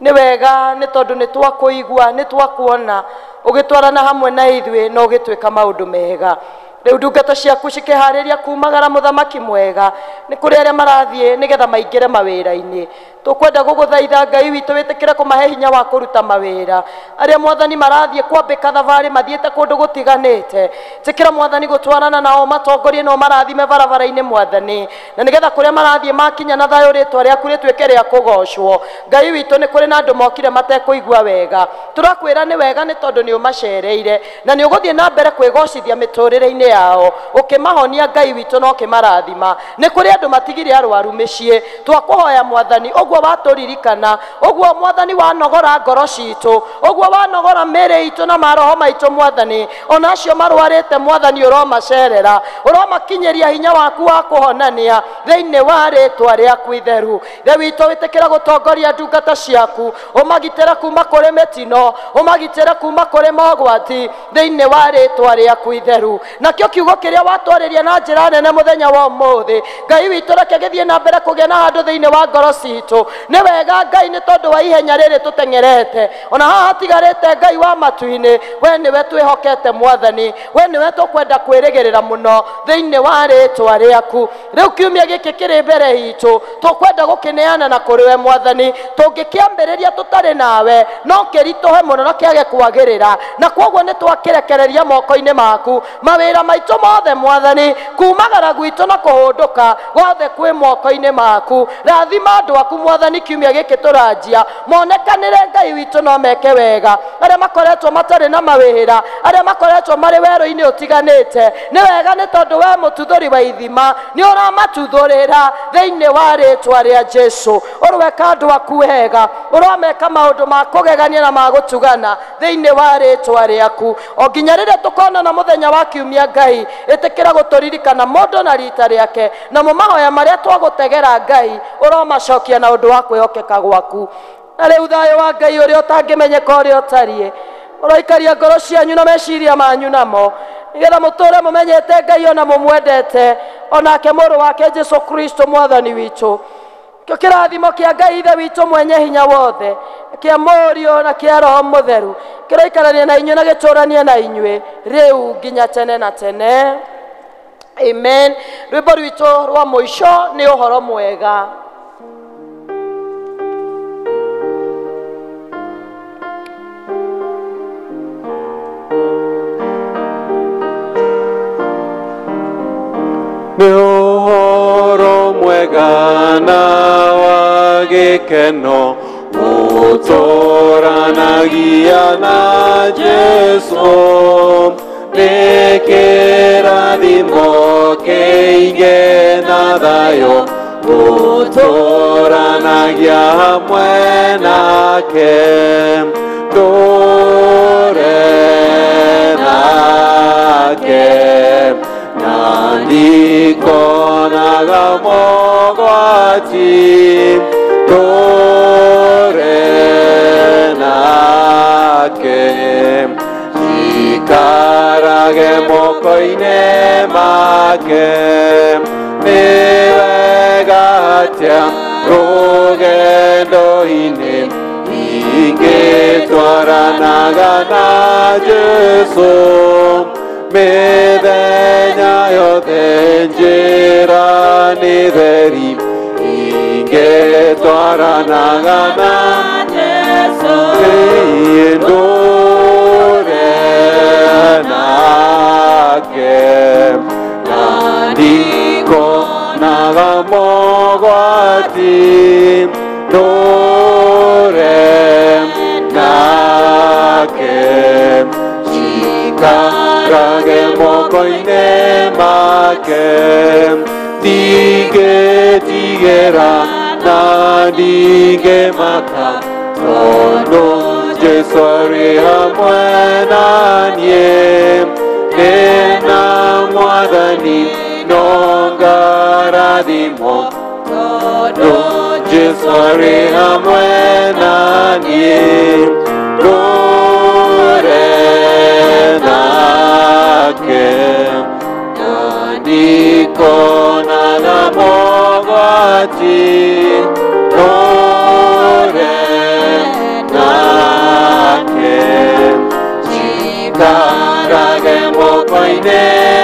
B: Nĩ wega nĩ tondũ nĩ twakũigua, nĩ twakuona, Ũgĩtwarana hamwe na ithuĩ na ũgĩtwĩka maũndũ mega. Rĩu ndungata ciaku cikĩharĩria kumagara mũthamaki mwega nĩ kũrĩ arĩa marathiĩ nĩgetha maingĩre mawĩra-inĩ. Tũkwenda gũgũthaitha Ngai witũ wĩtĩkĩre kũmahe hinya wa kũruta mawĩra. Arĩa mwathani marathiĩ kwambĩka thabarĩ mathiĩte kũndũ gũtiganĩte, ĩtĩkĩra mwathani gũtwarana nao matongorie nao marathime barabara-inĩ mwathani, na nĩgetha kũrĩa marathiĩ makinya na thayũ rĩtwa rĩaku rĩtuĩke rĩa kũgocwo. Ngai witũ nĩ kũrĩ na andũ mokire matekũigua wega, tũrakwĩra nĩ wega nĩ tondũ nĩ ũmacereire na nĩ ũgũthiĩ na mbere kwĩgocithia mĩtũrĩre-inĩ yao, ũkĩmahonia Ngai witũ na ũkĩmarathima. Nĩ kũrĩ andũ matigire arwaru mĩciĩ, twakũhoya mwathani ũguo watũririkana, ũguo mwathani wanogora ngoro citũ, ũguo wanogora mĩĩrĩ itũ na maroho maitũ mwathani, ona acio marwarĩte mwathani ũromacerera, ũromakinyĩria hinya waku wa kũhonania thĩinĩ wa rĩtwa rĩaku itheru. Ithe witũ wĩtĩkĩra gũtongoria ndungata ciaku, ũmagitĩre kuma kũrĩ mĩtino, ũmagitĩre kuma kũrĩ mogwati thĩinĩ wa rĩtwa rĩaku itheru. Nakĩo kiugo kĩrĩa watwarĩria na njĩra nene mũthenya wa ũmũthĩ, Ngai witũ reke gĩthiĩ na mbere kũgĩa na handũ thĩinĩ wa ngoro citũ. Nĩ wega Ngai nĩ tondũ wa ihenya rĩrĩ tũteng'erete, ona haha hatigarĩte Ngai wa matu-inĩ, we nĩwe twĩhokete mwathani, we nĩwe tũkwenda kwĩrĩgĩrĩra mũno thĩinĩ wa rĩtwa rĩaku. Rĩu kiumia gĩkĩ kĩrĩ mbere itũ tũkwenda gũkĩneana na kũrĩ we mwathani, tũngĩkĩambĩrĩria tũtarĩ nawe no kĩritũhe mũno na kĩage kwagĩrĩra, na kwoguo nĩ twakĩrekereria moko-inĩ maku mawĩra maitũ mothe mwathani, kumagara gwitũ na kũhũndũka gwothe kwĩ moko-inĩ maku. Rathima andũ aku mwathani kiumia gĩkĩ tũranjia, monekanĩre Ngai witũ no meke wega. Arĩa makoretwo matarĩ na mawĩra, arĩa makoretwo marĩ werũ-inĩ ũtiganĩte, nĩ wega nĩ tondũ we mũtuthũri wa ithima nĩ ũramatuthũrĩra thĩinĩ wa rĩtwa rĩa Jesũ. Ũrweka andũ aku wega, ũromeka maũndũ ma kũgegania na ma gũtugana thĩinĩ wa rĩtwa rĩaku. O nginya rĩrĩa tũkonana mũthenya wa kiumia Ngai, ĩtĩkĩra gũtũririkana mũndũ na rita rĩake, namo mahoya marĩa twagũtegera Ngai ũromacokia na ũndũ wa kwĩhokeka gwaku. Na rĩu thayũ wa Ngai ũrĩa ũtangĩmenyeka ũrĩa ũtariĩ, ũroikaria ngoro cianyu na meciria manyu namo, nĩgetha mũtũre mũmenyete Ngai ona mũmwendete, onake mũrũ wake Jesũ Kristo mwathani witũ. Kĩo kĩrathimo kĩa Ngai Ithe witũ mwenye hinya wothe, kĩa Mũriũ na kĩa Roho Mũtheru, kĩroikarania na inyuĩ na gĩtũranie na inyuĩ rĩu nginya tene na tene. Amen. Rwĩmbo rwitũ rwa mũico nĩ ũhoro mwega.
A: Nĩ ũhoro mwega na wa gĩkeno ũtũranagia na Jesũ, nĩ kĩrathimo kĩingĩ na thayũ ũtũranagia hamwe nake. Ndũre nake na ndikonaga mogwati, ndũre nake ikarage moko-inĩ make. Nĩ wega atĩa rũgendo-inĩ ingĩtwaranaga na Jesũ, mĩthenya yothe njĩra nĩ theri ingĩtwaranaga na Jesũ. Ndũre nake na ndikonaga mogwati, ndũre nake ikarage moko-inĩ make. Ndingĩtigĩra na ndingĩmaka, tondũ Jesũ arĩ hamwe na niĩ. Ndĩna mwathani no ngarathimwo, tondũ Jesũ arĩ hamwe na niĩ. Ndũre nake na ndikonaga mogwati, ndũre nake Tũikarage moko-inĩ.